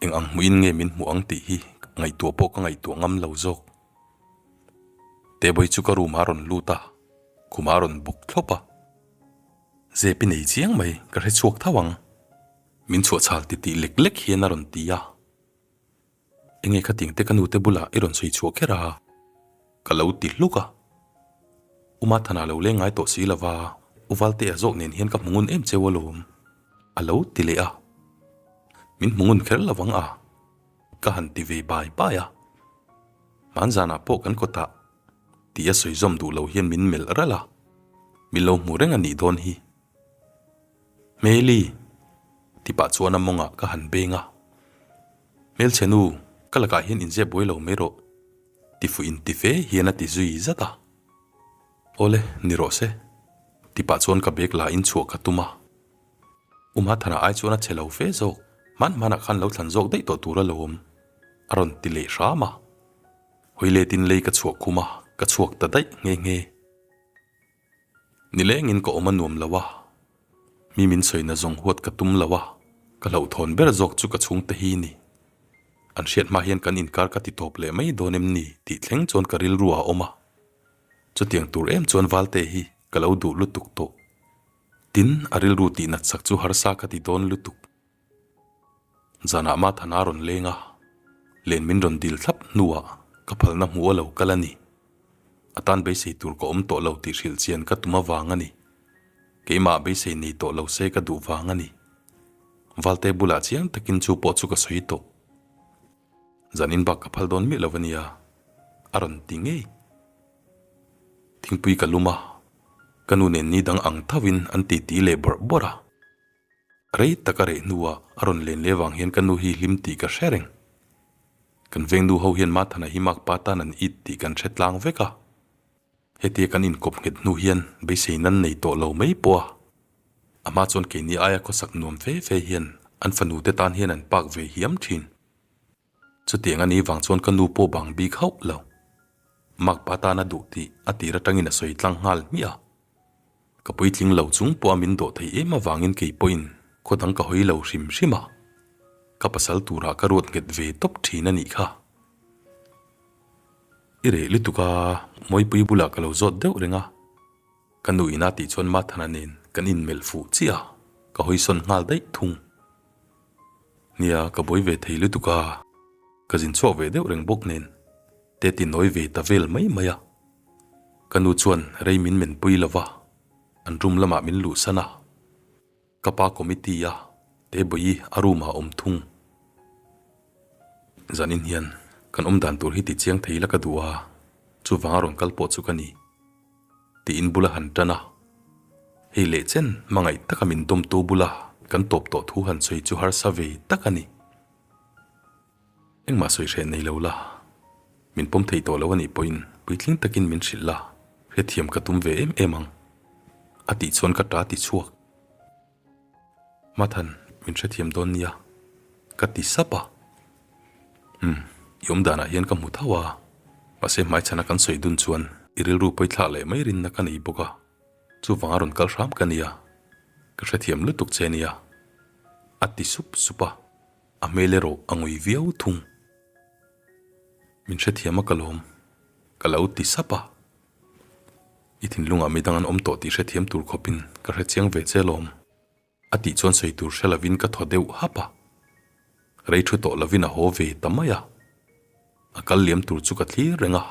eng ang hmuhin nge min hmuh ang tih hi ngaihtuah pawh ka ngaihtuah ngam lo zawk. Tebawi chu ka room ah a rawn lut a, khumah a rawn bawk thlawp a. Zep i nei chiang mai, ka hre chhuak tho ang. Min chhuahchhal titih lek lek hian a rawn ti a. Enge khatiang te ka nu te bulah i rawn sawi chhuah kher a? Ka lo ti hluk a. U Mathana lo leng ngai tawh si lova, U Valtea zawk nen hian ka hmu ngun em cheu alawm. A lo ti leh a. Min hmu ngun kher lovang a? Ka han ti ve bai bai a. Hmanzanah pawh kan kawtah tih a sawi zawm duh lo hian min melh ralh a. Min lo hmu reng a nih dawn hi. Hmeli! Ti pah chuan a mawngah ka han beng a. Hmelchhe nu, ka lakah hian inzep buai lo mai rawh, ti fuh inti fe hian a ti zui zat a. Awle, ni rawh se, ti pah chuan ka bag la in chhuah ka tum a. U Mathana ai chuan a che lo fe zawk, hman hmanah khan lo thlan zawk daih tawh tur a lo awm, a rawn ti leh hram a. Hawi letin lei ka chhuah khum a, ka chhuak ta daih nghe nghe. Nilengin ka awm a nuam lo a, mi min sawina zawng huat ka tum lo a, ka hlauhthawn ber zawk chu ka chhungte hi ni. An hriat hma hian kan inkar ka ti tawp leh mai dawn em ni tih thleng chuan ka rilru a awm a. Chutiang tur em chuan Valte hi ka lo duh lutuk tawh. Tin, a rilru tihnat sak chu harsa ka ti dawn lutuk. Zanah Mathana a rawn leng a, len min rawn dil thlap hnuah ka phalna hmuh a lo kal a ni. A tan beisei tur ka awm tawh lo tih hrilh chian ka tum avang a ni. Keimah beisei nei tawh lo se ka duh vang a ni. Valte bulah chiang takin chu pawh chu ka sawi tawh. Zanin bak ka phal dawn miah lo a nia, a rawn ti ngei. Thingpui ka lum a, ka nu nen ni dang ang thovin an titi leh bawrh bawrh a. Rei tak a reh hnuah a rawn len leh vang hian ka nu hi hlim tih ka hre reng. Kan veng nu ho hian Mathana hi makpa tan an it tih kan hre tlang vek a. Hetia kan inkawp nghet hnu hian beisei nan nei tawh lo mai pawh a. A hma chuan keini aia khawsak nuam fe fe hian an fanu te tan hian an pak ve hiam thin. Chutiang a nih vang chuan ka nu pawh bang bik hauh lo. Makpa tan a duh tih a tir atangin a sawi tlang nghal hmiah a. Ka puitling lo chung pawh a min dawh thei em avangin kei pawhin khaw dang ka hawi lo hrim hrim a, ka pasal turah ka ruat nghet ve tawp thin a nih kha. I reh lutuk a, Mawipui bulah ka lo zawt deuh reng a, ka nu ina tih chuan Mathana nen kan inmelh fuh chiah a, ka hawisawn nghal daih thung. Nia, ka buai ve thei lutuk a, ka zin chhuak ve deuh reng bawk nen te ti nawi ve ta vel mai mai a. Ka nu chuan rei min menpui lo va, an room lamah min luhsan a. Ka pa committee a Tebawi a room ah a awm thung. Zanin hian kan awm dan tur hi ti chiang thei la ka duh a, chuvanga rawn kal pawh chu ka ni. Tiin bula han tan a. Hei leh chen hmangaih taka min dawmtu bula kan tawp tawh thu han sawi chu harsa ve tak a ni. Engmah sawi hreh nei lo la, min pawm thei tawh lo a nih pawhin puitling takin min hrilh la, hrethiam ka tum ve em em ang, a tih chuan ka ta ti chhuak. Mathan, min hrethiam dawn nia, ka ti sap a. Umm, i awm danah hian ka hmu tho a, mahse hmaichhana kan sawi dun chuan i rilru pawithlak leh mai rinna ka nei bawk a, chuvanga rawn kal hram ka nia, ka hrethiam lutuk che nia, a ti sup sup a. A hmel erawh a ngui viau thung. Min hrethiam a ka lawm, ka lo ti sap a. I thinlungah midang an awm tawh tih hrethiam tur khawpin ka hrechiang ve che lawm. A tih chuan sawi tur hre lovin ka thaw deuh hap a. Rei thu tawh lovin a haw ve ta mai a. A kal liam tur chu ka thlir reng a,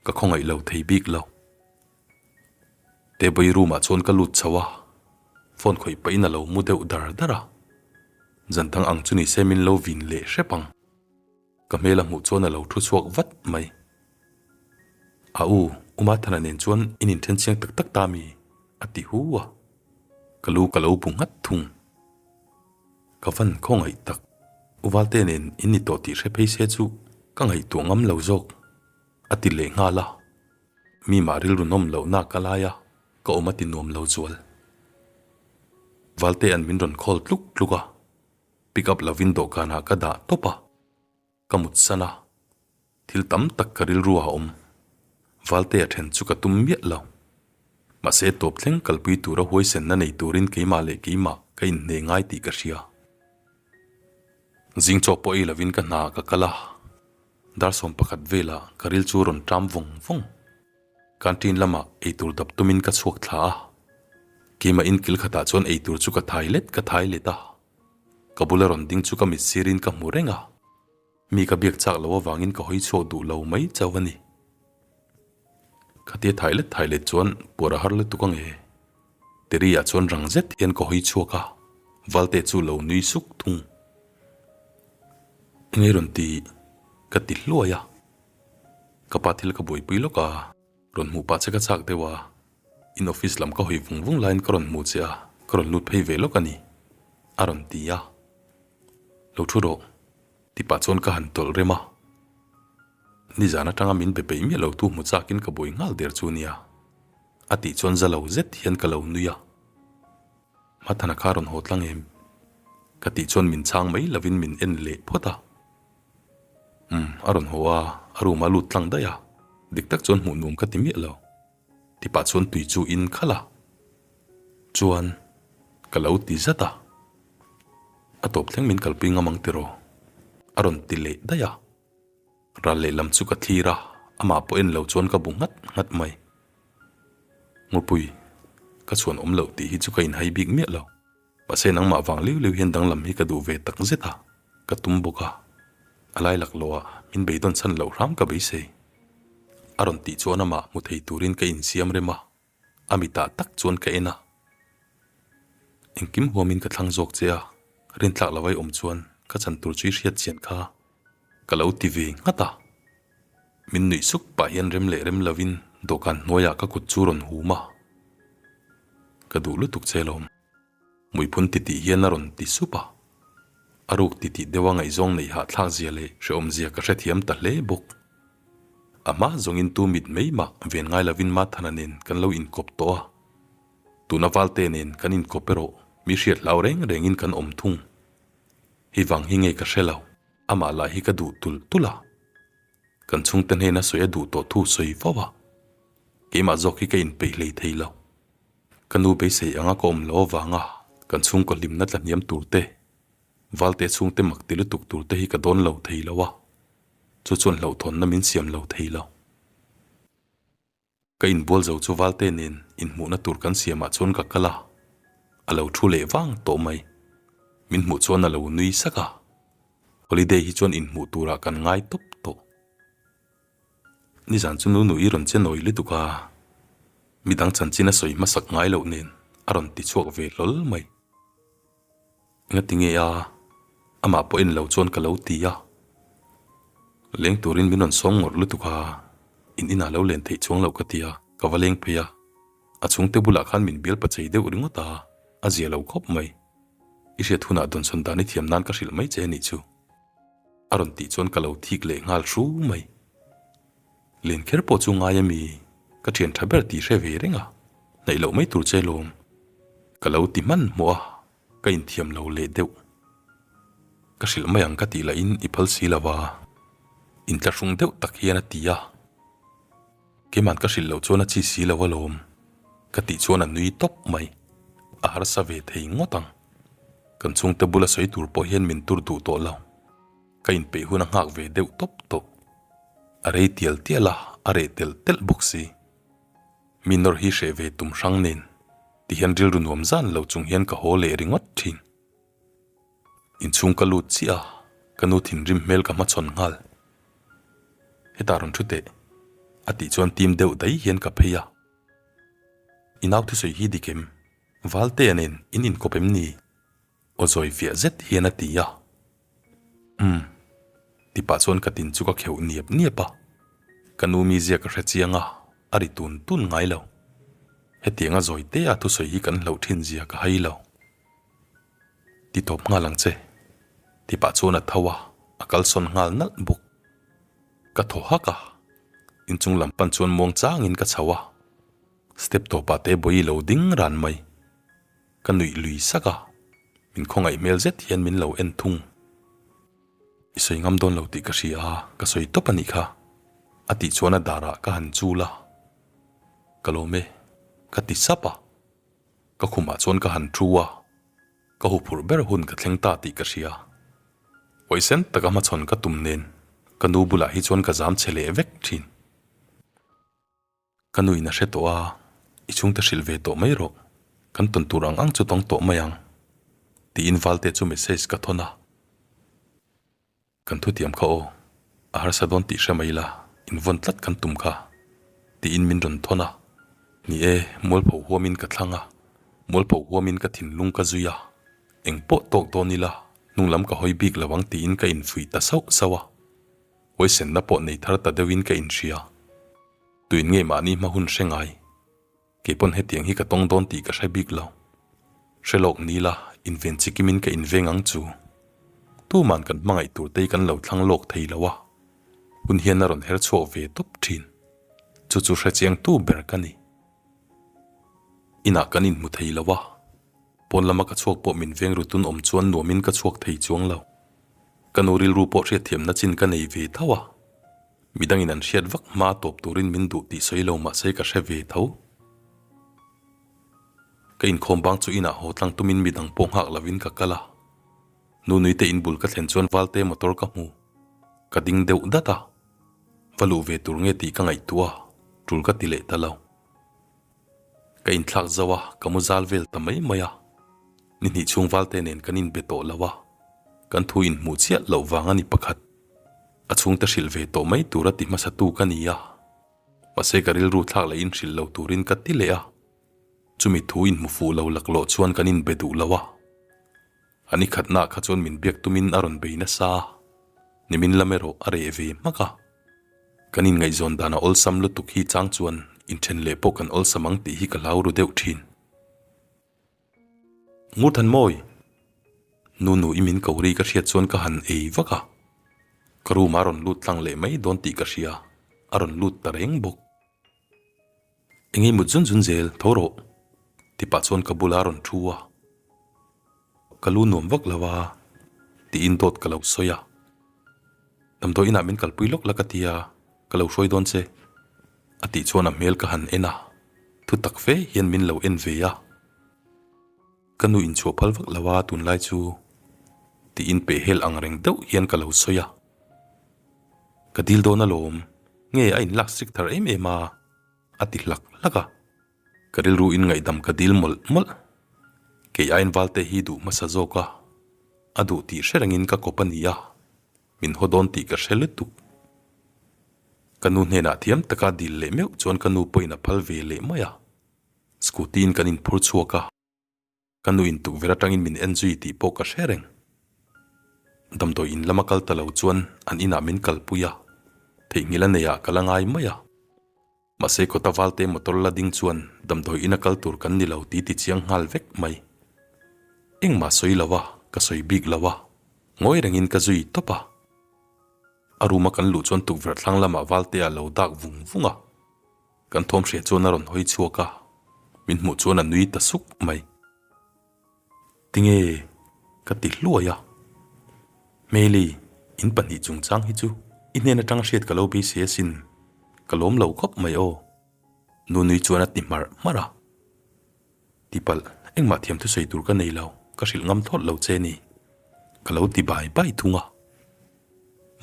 ka khawngaih lo thei bik lo. Tebawii room ah chuan ka lut chho a, phone khawih pahin a lo mu deuh dar dar a. Zan dang ang chu ni se min lo vin leh hrep ang. Ka hmel a hmuh chuan a lo thu chhuak vat mai. A u, U Mathana nen chuan in inthen chiang tak tak ta mi? a ti hu a. Ka lu ka lo bu nghat thung. Ka van khawngaih tak, U Valte nen in ni tawh tih hre phei se chu ka ngaihtuah ngam lo zawk, a ti leh nghal a. Mi mah rilru nawm lohna ka lai a, ka awm a ti nuam lo zual. Valte an min rawn call tluk tluk a. Pick up lovin dawhkanah ka dah tawp a, ka mut san a, thil tam tak ka rilru a awm. Valtea then chu ka tum miah lo. Mahse tawp thleng kalpui tura huaisenna nei turin keimah leh keimah ka inhne ngai tih ka hria. Zing chaw pawh ei lovin ka hnaah ka kal a, dar 11 velah ka ril chu rawn ṭam vawng vawng. Canteen lamah eitur dap tumin ka chhuak thla a, keimah in kil khatah chuan eitur chu ka thai let ka thai let a, ka bula rawn ding chu ka mit sirin ka hmu reng a, mi ka biak chak loh avangin ka hawi chhuak duh lo mai chauh a ni. Khatia thai let thai let chuan puar a har lutuk ang e. Terry-ah chuan rang zet hian ka hawi chhuak a, Valte chu lo nui suk thung. Engei rawn ti? ka ti hluai a. Ka pa thil ka buaipui lawk a, rawn hmuh pah che ka chak deuh a, in office lam ka hawi vung vung laiin ka rawn hmu che a, ka rawn lut phei ve lawk a ni, a rawn ti a. Lo thu rawh, ti pah chuan ka han tawlh rem a. Nizan atanga min be peih miah lo tu hmu chakin ka buai nghal der chu nia, a tih chuan za lo zet hian ka lo nui a. Hmathana kha rawn haw tlang em? Ka tih chuan min chhang mai lovin min en leh phawt a. Umm, a rawn haw a, a room a lut tlang daih a, dik tak chuan hmuh nuam ka ti miah lo. Ti pah chuan tui chu in khalh a, chuan ka lo ti zat a. A tawp thleng min kalpui ngam ang tiraw? A rawn ti leh daih a. Ral lehlam chu ka thlir a, amah pawh en lo chuan ka bu nghat nghat mai. Ngurpui, ka chhuan awm loh tih hi chu ka inhai bik miah lo. Mahse nangmah vang liu liu hian danglam hi ka duh ve tak zet a, ka tum bawk a. A lai laklawh ah min beidawn chhan loh hram ka beisei. A rawn tih chuan amah hmu thei turin ka insiam rem a, a mitah tak chuan ka en a. Engkim huamin ka thlang zawk che a, rintlak lo ai awm chuan ka chan tur chu i hriat chian kha ka lo ti ve nghat a. Min nuih suk pah hian rem leh rem lovin dawhkan hnuaiah ka kut chu rawn hum a. Ka duh lutuk che lawm. Hmuiphun titih hian a rawn ti sup a, a ruk titih deuha ngaihzawng neih hahthlak zia leh hrehawm zia ka hrethiam ta hle bawk. A hma zawngin tu mit mai mah ven ngai lovin Mathana nen kan lo inkawp tawh a, tuna Valte nen kan inkawp erawh mi hriat hlau reng rengin kan awm thung. Hei vang hi nge ka hre lo, amah lah hi ka duh tulh tulh a, kan chhungte hnena sawi a duh tawh thu sawi fo a, keimah zawk hi ka inpeih hlei thei lo. Ka nu beisei anga ka awm lo avanga kan chhungkaw hlimna tla hniam tur te, Valte chhungte mak ti lutuk tur te hi ka dawn lo thei lo a, chu chuan hlauhthawnna min siam lo thei lo. Ka inbual zo chu Valte nen inhmuhna tur kan siamah chuan ka kal a, a lo thu leh vang tawh mai. Min hmuh chuan a lo nui sak a, holiday hi chuan inhmuh turah kan ngai tawp tawh. Nizan chu Nunu i rawn che nawi lutuk a, midang chanchin a sawi hmasak ngai loh nen a rawn ti chhuak ve hlawl mai. Engati nge a, amah pawh en lo chuan ka lo ti a. Leng turin min rawn sawm ngawrh lutuk a, in inah lo len theih chuang loh ka ti a, ka va leng phei a. A chhungte bulah khan min bial pachei deuh ringawt a, a zia lo khawp mai. I hriat hunah dawnsawn dan i thiam nan ka hrilh mai che a nih chu. A rawn tih chuan ka lo thik leh nghal hru mai. Len kher pawh chu ngai ami, ka thian tha ber tih hre ve reng a, hnaih loh mai tur che lawm. Ka lo ti hman hmawh a, ka inthiam lo leh deuh. Ka hrilh mai ang ka tih lahin i phal si lo a, intlahrung deuh tak hian a ti a. Keiman ka hrilh loh chuan a chi si lo alawm, ka tih chuan a nui tawp mai. A harsa ve thei ngawt ang. Kan chhungte bula sawi tur pawh hian min tur duh tawh lo. Ka inpeih hun a nghak ve deuh tawp tawh. A rei tial tial a, a reh telh telh bawk si. Mi nawr hi hreh ve tum hrang nen tihian rilru nuam zan lo chung hian ka haw leh ringawt thin. Inchhung ka lut chiah a, ka nu thinrim hmel ka hmachhawn nghal. Hetah rawn thu teh, a tih chuan tim deuh daih hian ka phei a. I nau thusawi hi dik em? Valtea nen in inkawp em ni? Aw zawi fiah zet hian a ti a. Umm. Ti pah chuan ka tin chu ka kheuh niap niap a. Ka nu mizia ka hre chiang a, a ri tun tun ngai lo. Hetianga zawi te a thusawi hi kan hlauh thin zia ka hai lo. Ti tawp nghal ang che. Ti pah chuan a tho a, a kalsawn nghal nalh bawk. Ka thaw hak a, inchung lam pan chuan muang changin ka chho a, step tawpah te bawi lo ding ran mai. Ka nuih lui sak a, min khawngaih hmel zet hian min lo en thung. I sawi ngam dawn lo tih ka hria a, ka sawi tawp a nih kha, a tih chuan a darah ka han chul a. Ka lawm e, ka ti sap a. Ka khumah chuan ka han thu a, ka huphurh ber hun ka thleng ta tih ka hria. Awihsen taka hmachhawn ka tum nen ka nu bulah hi chuan ka zam chhe leh vek thin. Ka nu in a hre tawh a, i chhungte hrilh ve tawh mai rawh, kan tawn tur ang ang chu tawng tawh mai ang, tiin Valte chu message ka thawn a. Kan thutiam kha aw, a harsa dawn tih hre mai la, invawn tlat kan tum kha, tiin min rawn thawn a. Ni e, mualpho huamin ka thlang a, mualpho huamin ka thinlung ka zui a, eng pawh tawk dawn ila, hnung lam ka hawi bik lo ang tiin ka infuih ta sauh sauh a. Huaisenna pawh nei thar ta deuhin ka inhria. Tuin nge mahni hma hun hre ngai? Kei pawn hetiang hi ka tawng dawn tih ka hre bik lo. Hre lawk ni la, inven chikimin ka inveng ang chu. Tuman kan hmangaih tur te hi kan lo thlang lawk thei lo a, hun hian a rawn her chhuak ve tawp thin. Chu chu hre chiangtu ber ka ni. Inah kan inhmu thei lo a, pawn lama ka chhuak pawh min veng rutun awm chuan nuamin ka chhuak thei chuang lo. Ka nu rilru pawh hriatthiamna chin ka nei ve tho a. Midangin an hriat vak hma tawp turin min duh tih sawi lo mahse ka hre ve tho. Ka inkhawm bang chu inah haw tlang tumin midang pawh nghak lovin ka kal a. Nunui te inbul ka thlen chuan Valte motor ka hmu. Ka ding deuh dat a. Va luh ve tur nge tih ka ngaihtuah a, tul ka ti leh ta lo. Ka inthlak zauh a, ka mu zal vel ta mai mai a. Ni hnih chhung Valte nen kan inbe tawh lo a, kan thu inhmuh chiah loh vang a ni pakhat. A chhungte hrilh ve tawh mai tur a ti hmasa tu ka ni a, mahse ka rilru thlak leh in hrilh lo turin ka ti leh a, chumi thu inhmu fuh lo laklawh chuan kan inbe duh lo a. A ni khatnaah kha chuan min biak tumin a rawn bei nasa a, nimin lam erawh a reh ve hmak a. Kan inngaihzawn dan a awlsam lutuk hi chang chuan inthen leh pawh kan awlsam ang tih hi ka hlau ru deuh thin. Ngurthanmawi! Nunu i min ko ri ka hriat chuan ka han ei vak a, ka room a rawn lut tlang leh mai dawn tih ka hria, a rawn lut ta reng bawk. Engei mut zun zun zel, tho rawh! Ti pah chuan ka bula a rawn thu a, ka lu nuam vak lo a, tiin dawt ka lo sawi a. Damdawi inah min kalpui lawk la ka ti a, ka lo hruai dawn che. A tih chuan a hmel ka han en a, thu tak fe hian min lo en ve a. Ka nu inchhuah phal vak lo a tunlai chu tiin pehhel ang reng deuh hian ka lo sawi a. Ka dil dawn alawm, nge a inlak strict thar em em a, a ti hlak hlak a. Ka rilru in ngaihdam ka dil mawlh mawlh. Kei aiin Valte hi duh hmasa zawk a, a duh tih hre rengin ka kawp a ni a, min haw dawn tih ka hre lutuk. Ka nu hnenah thiam taka dil leh meuh chuan ka nu pawhin a phal ve leh mai a, scooty in kan inphur chhuak a. Ka nu in tukverh atangin min en zui tih pawh ka hre reng. Damdawi in lama kal ta lo chuan an inah min kalpui a, theihnghilh a neiah ka la ngai mai a. Mahse kawta valte motor la ding chuan damdawi ina kal tur kan ni lo ti ti chiang nghal vek mai. Engmah sawi lo a, ka sawi bik lo a, ngawi rengin ka zui tawp a. A room a kan luh chuan tukverh thlang lamah valte a lo dak vung vung a. Kan thawm hria chuan a rawn hawi chhuak a, min hmuh chuan a nui ta suk mai. Tinge? ka ti hluai a. Hmeli, in pahnih chungchang hi chu i hnen atanga hriat ka lo beisei asin, ka lawm lo khawp mai aw. Nunui chuan a ti hmarh hmarh a. Tipalh, engmah thiam thusawi tur ka nei lo, ka hrilh ngam thawt lo che ni. Ka lo ti bai bai thung a.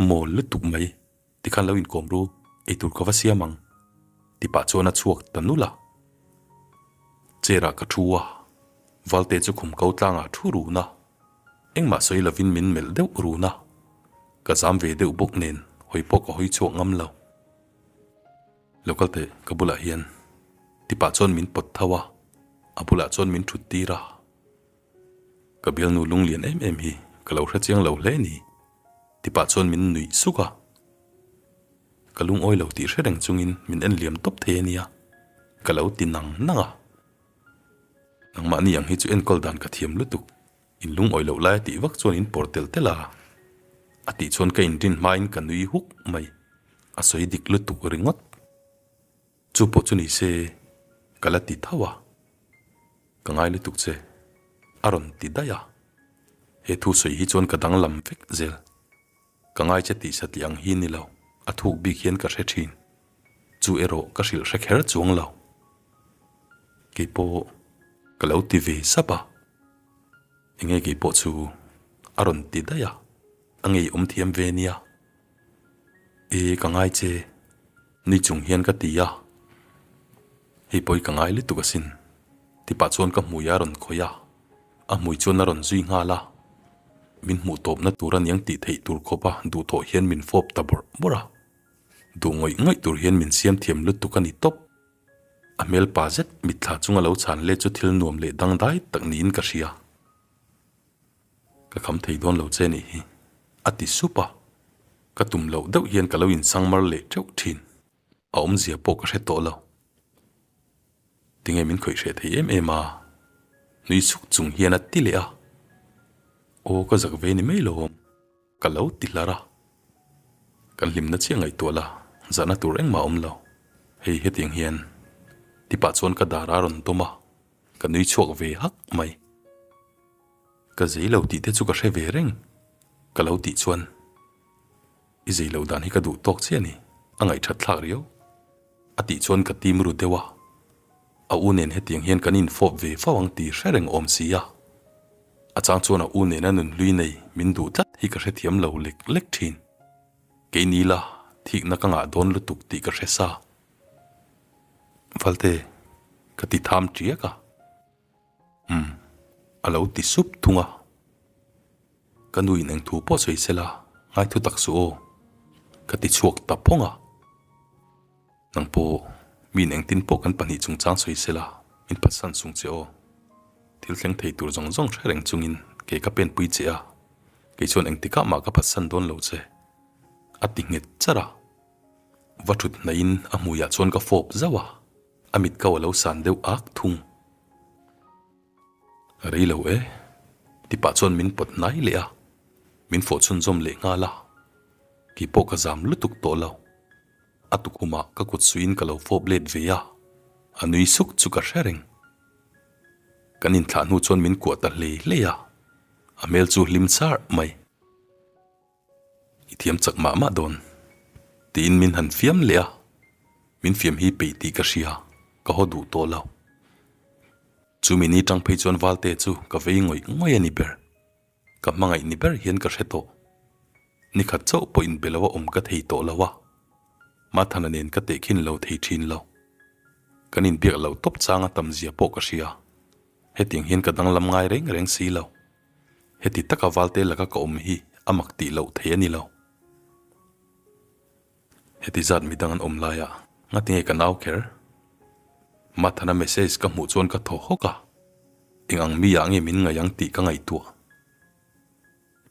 Mawl lutuk mai. Tikhan lo inkawm ru, eitur ka va siam ang, ti pah chuan a chhuak ta nulh a. Chair ah ka thu a, Valte chu khum ko tlangah thu run a, engmah sawi lovin min melh deuh run a, ka zam ve deuh bawk nen hawi pawh ka hawi chhuak ngam lo. Lo kal teh, ka bulah hian. Tipah chuan min pawt tho a, a bulah chuan min thut tir a. Ka bialnu lunglian em em hi ka lo hre chiang lo hle ni. Tipah chuan min nuih suk a. Ka lungawi lo tih hre reng chungin min en liam tawp thei a nia, ka lo ti nang nang a. Nangmahni ang hi chu enkawl dan ka thiam lutuk, in lungawi loh lai a tih vak chuan in pawr telh telh a. A tih chuan ka inrin hmain ka nui huk mai, a sawi dik lutuk ringawt. Chu pawh chu ni se, ka la ti tho a, ka ngai lutuk che, a rawn ti daih a. He thu sawi hi chuan ka danglam vek zel. Ka ngai che tih satliah ang hi ni lo, a thuk bik hian ka hre thin. Chu erawh ka hrilh hre kher chuang lo. Kei pawh ka lo ti ve sap a, enge kei pawh chu a rawn ti daih a, a ngeiawm thiam ve nia. E ka ngai che, ni chung hian ka ti a, hei pawi ka ngai lutuk asin ti pah chuan ka hmui a rawn khawih a, a hmui chuan a rawn zui nghal a, min hmuh tawpna tur aniang tih theih tur khawpa duhthawh hian min fawp ta bawrh bawrh a, duh ngawih ngawih tur hian min siam thiam lutuk a ni tawp. A hmel pa zet mitthla chunga lo chhan let chu thil nuam leh dangdai tak niin ka hria. Ka kham thei dawn lo che nih hi, a ti sup a. Ka tum loh deuh hian ka lo insang mar leh teuh thin. A awmzia pawh ka hre tawh lo. Tinge min khawih hreh thei em em a? Nui suk chung hian a ti leh a. Aw ka zak ve ni mai lo awm, ka lo ti hlar a. Kan hlimna chiah ngaihtuah la, zahna tur engmah a awm lo. Hei hetiang hian ti pah chuan ka dar a rawn dawm a, ka nui chhuak ve hak mai. Ka zei lo tih te chu ka hre ve reng, ka lo tih chuan i zei loh dan hi ka duh tawk chiah a ni, a ngaihthat thlak riau a tih chuan ka tim ru deuh a, a u nen hetiang hian kan infawp ve fo ang tih hre reng awm si a, a chang chuan a u nena nunhlui nei min duh tlat hi ka hrethiam lo lek lek thin, keini la thikna ka ngah dawn lutuk tih ka hre sa. Valte, ka ti tham tiak a. Umm, a lo ti sup thung a. Ka nuin eng thu pawh sawi sela, ngai thu tak suh aw, ka ti chhuak ta phawng a. Nang pawh, miin engtin pawh kan pahnih chungchang sawi sela, min phatsan sung che aw. Thil thleng thei tur zawng zawng hre reng chungin kei ka penpui che a, kei chuan engtikah mah ka phatsan dawn lo che, a ti nghet charh a. Va thut hnaihin a hmuiah chuan ka fawp zauh a. A mit kau a lo san deuh ak thung. Rei lo e, ti pah chuan min pawt hnai leh a, min fawh chhunzawm leh nghal a. Kei pawh ka zam lutuk tawh lo. A tukhumah ka kut suihin ka lo fawp let ve a, a nui suk chu ka hre reng. Kan inthlah hnu chuan min kuah ta hlei hlei a, a hmel chu hlim char mai. I thiam chak mah mah dawn, tiin min han fiam leh a, min fiam hi peih tih ka hria, ka haw duh tawh lo. Chumi ni tang phei chuan Valte chu ka vei ngawih ngawih a ni ber, ka hmangaih ni ber hian ka hre tawh. Nikhat chauh pawh inbe lo a awm ka thei tawh lo a, Mathana nen ka tehkhin lo thei thin lo. Kan inbiak loh tawp changa tam zia pawh ka hria, hetiang hian ka danglam ngai reng reng si lo. Heti taka Valte laka ka awm hi a mak tih loh thei a ni lo. Heti zat midang an awm laia ngatinge ka nau kher? Mathana message ka hmuh chuan ka thaw hawk a, eng ang mi ah nge min ngaih ang tih ka ngaihtuah.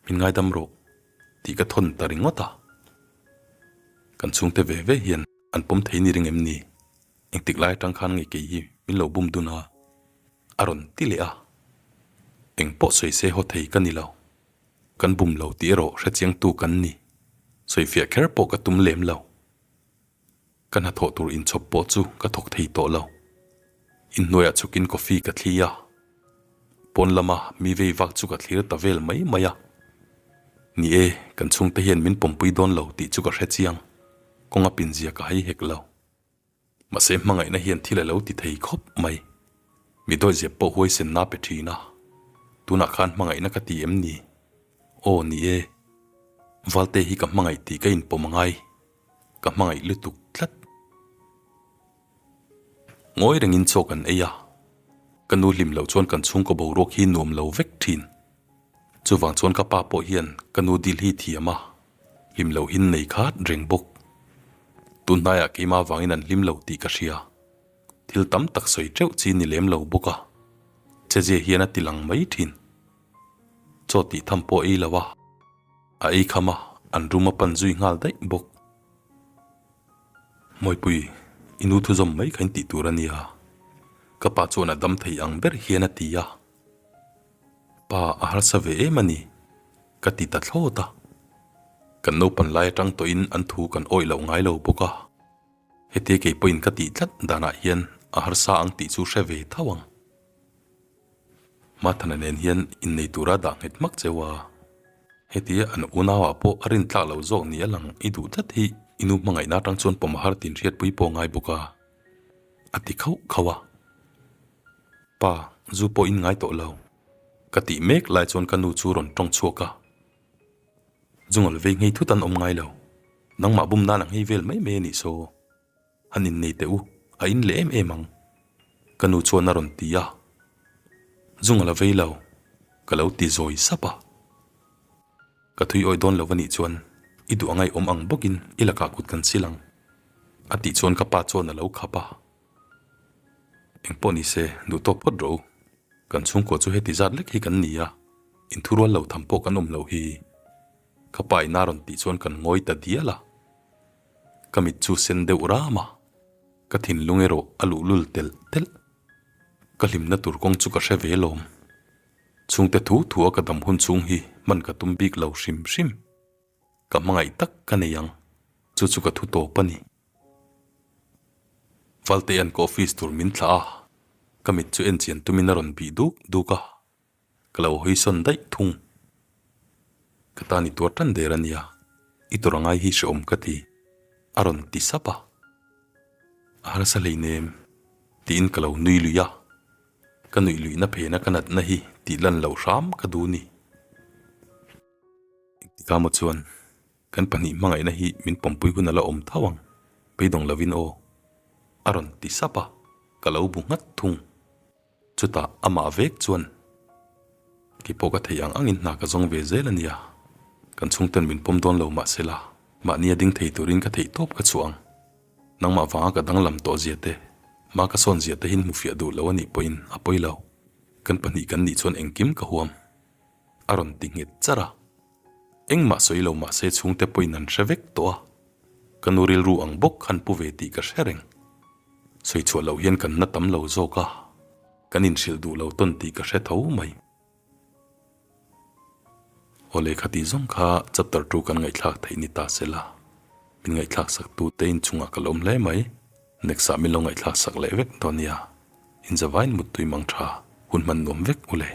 Min ngaidam rawh tih ka thawn ta ringawt a. Kan chhungte ve ve hian an pawm thei ni ring em ni? Engtik lai atang khan nge kei hi min lo bum dun a? A rawn ti leh a. Eng pawh sawi se haw thei ka ni lo. Kan bum lo tih erawh hrechiangtu kan ni. Sawifiah kher pawh ka tum lem lo. Ka hnathawh tur inchhawp pawh chu ka thawk thei tawh lo. Inhnuaiah chhukin coffee ka thli a. Pawn lama mi vei vak chu ka thlir ta vel mai mai a. Ni e, kan chhungte hian min pawmpui dawn lo tih chu ka hrechiang. Kawng a pinzia ka hai hek lo. Mahse hmangaihna hian thil a lo ti thei khawp mai. Mi dawihzep pawh huaisenna pe thin a. Tunah khan hmangaihna ka ti em ni? Aw ni e. Valte hi ka hmangaih tih ka inpawm angai. Ka hmangaih lutuk tlat. Ngawi rengin chaw kan ei a. Ka nu hlim loh chuan kan chhungkaw boruak hi nuam lo vek thin. Chuvang chuan ka pa pawh hian ka nu dil hi thiam a. Hlim lo hin nei khat reng bawk. Tun hnaiah keimah vangin an hlim lo tih ka hria. Thil tam tak sawi teuh chi ni lem lo bawk a, chezia hian a ti lang mai thin. Chaw tih tham pawh ei lo a, a ei kham a, an room a pan zui nghal daih bawk. Mawipui, i nu thuzawm mai kha in tih tur a nia, ka pa chuan a dam thei ang ber hian a ti a. Pa, a harsa ve em a ni, ka ti ta thlawt a. Kan naupan lai atang tawhin an thu kan awih loh ngai lo bawk a. Hetia kei pawhin ka tih tlat danah hian a harsa ang tih chu hre ve tho ang. Mathana nen hian innei tura dah nghet hmak cheu a, hetia an unauah pawh a rintlak lo zawk ni a lang i duh tlat hi i nu hmangaihna atang chuan pawm a har tin hriatpui pawh ngai bawk a, a ti khauh khauh a. Pa, zu pawh in ngai tawh lo, ka tih mek lai chuan ka nu chu rawn tawng chhuak a. Zungal vei nghei thut an awm ngai lo. Nangmah bum nan a nghei vel mai mai a nih saw. Han innei teh u, a in leh em em ang. Ka nu chuan a rawn ti a. Zungal a vei lo, ka lo ti zawi sap a. Ka thui awih dawn lo a nih chuan i duh angai awm ang bawkin i lakah kut kan sil ang. A tih chuan ka pa chuan a lo khap a. Engpawh ni se, duh tawk phawt rawh u. Kan chhungkua chu heti zat lek hi kan ni a, inthurual lo tham pawh kan awm loh hi. Ka pa ina rawn tih chuan kan ngawi ta dial a. Ka mit chu sen deuh ram a, ka thinlung erawh a luhlul telh telh. Ka hlimna tur kawng chu ka hre ve lawm. Chhungte thu thu a ka dam hun chhung hi hman ka tum bik lo hrim hrim. Ka hmangaih tak ka nei ang, chu chu ka thu tawp a ni. Valtea'n ka office tur min thlah a, ka mit chu en chian tumin a rawn bih duk duk a, ka lo hawi sawn daih thung. Ka tan i tuar tan der a nia, i tur angai hi hrehawm ka ti, a rawn ti sap a. A harsa hleinem, tiin ka lo nui lui a, ka nuih luihna phena ka natna hi tih lan loh hram ka duh ni. Engtikah maw chuan kan pahnih hmangaihna hi min pawmpui hun a la awm tho ang, beidawng lovin aw. A rawn ti sap a, ka lo bu nghat thung. Chutah amah vek chuan, Kei pawh ka theih ang angin hna ka zawng ve zel a nia, kan chhungten min pawm dawn lo mahsela, mahni a ding thei turin ka theih tawp ka chhuah ang. Nangmah vanga ka danglam tawh zia te, hma ka sawn zia te hin hmufiah duh lo a nih pawhin a pawi lo. Kan pahnih kan nih chuan engkim ka huam. A rawn ti nghet char a. Engmah sawi lo mahse chhungte pawhin an hre vek tawh a, ka nu rilru ang bawk khan pu ve tih ka hre reng. Sawi chhuah loh hian kan na tam lo zawk a, kan inhrilh duh lo tawn tih ka hre tho mai. Aw lehkha tih zawng kha chapter ii kan ngaihthlak theih ni ta se la, min ngaihthlak sak tu te inchungah ka lawm hle mai. Next ah min lo ngaihthlak sak leh vek dawn nia. Inzavain muttui mang tha hun hman nuam vek u le.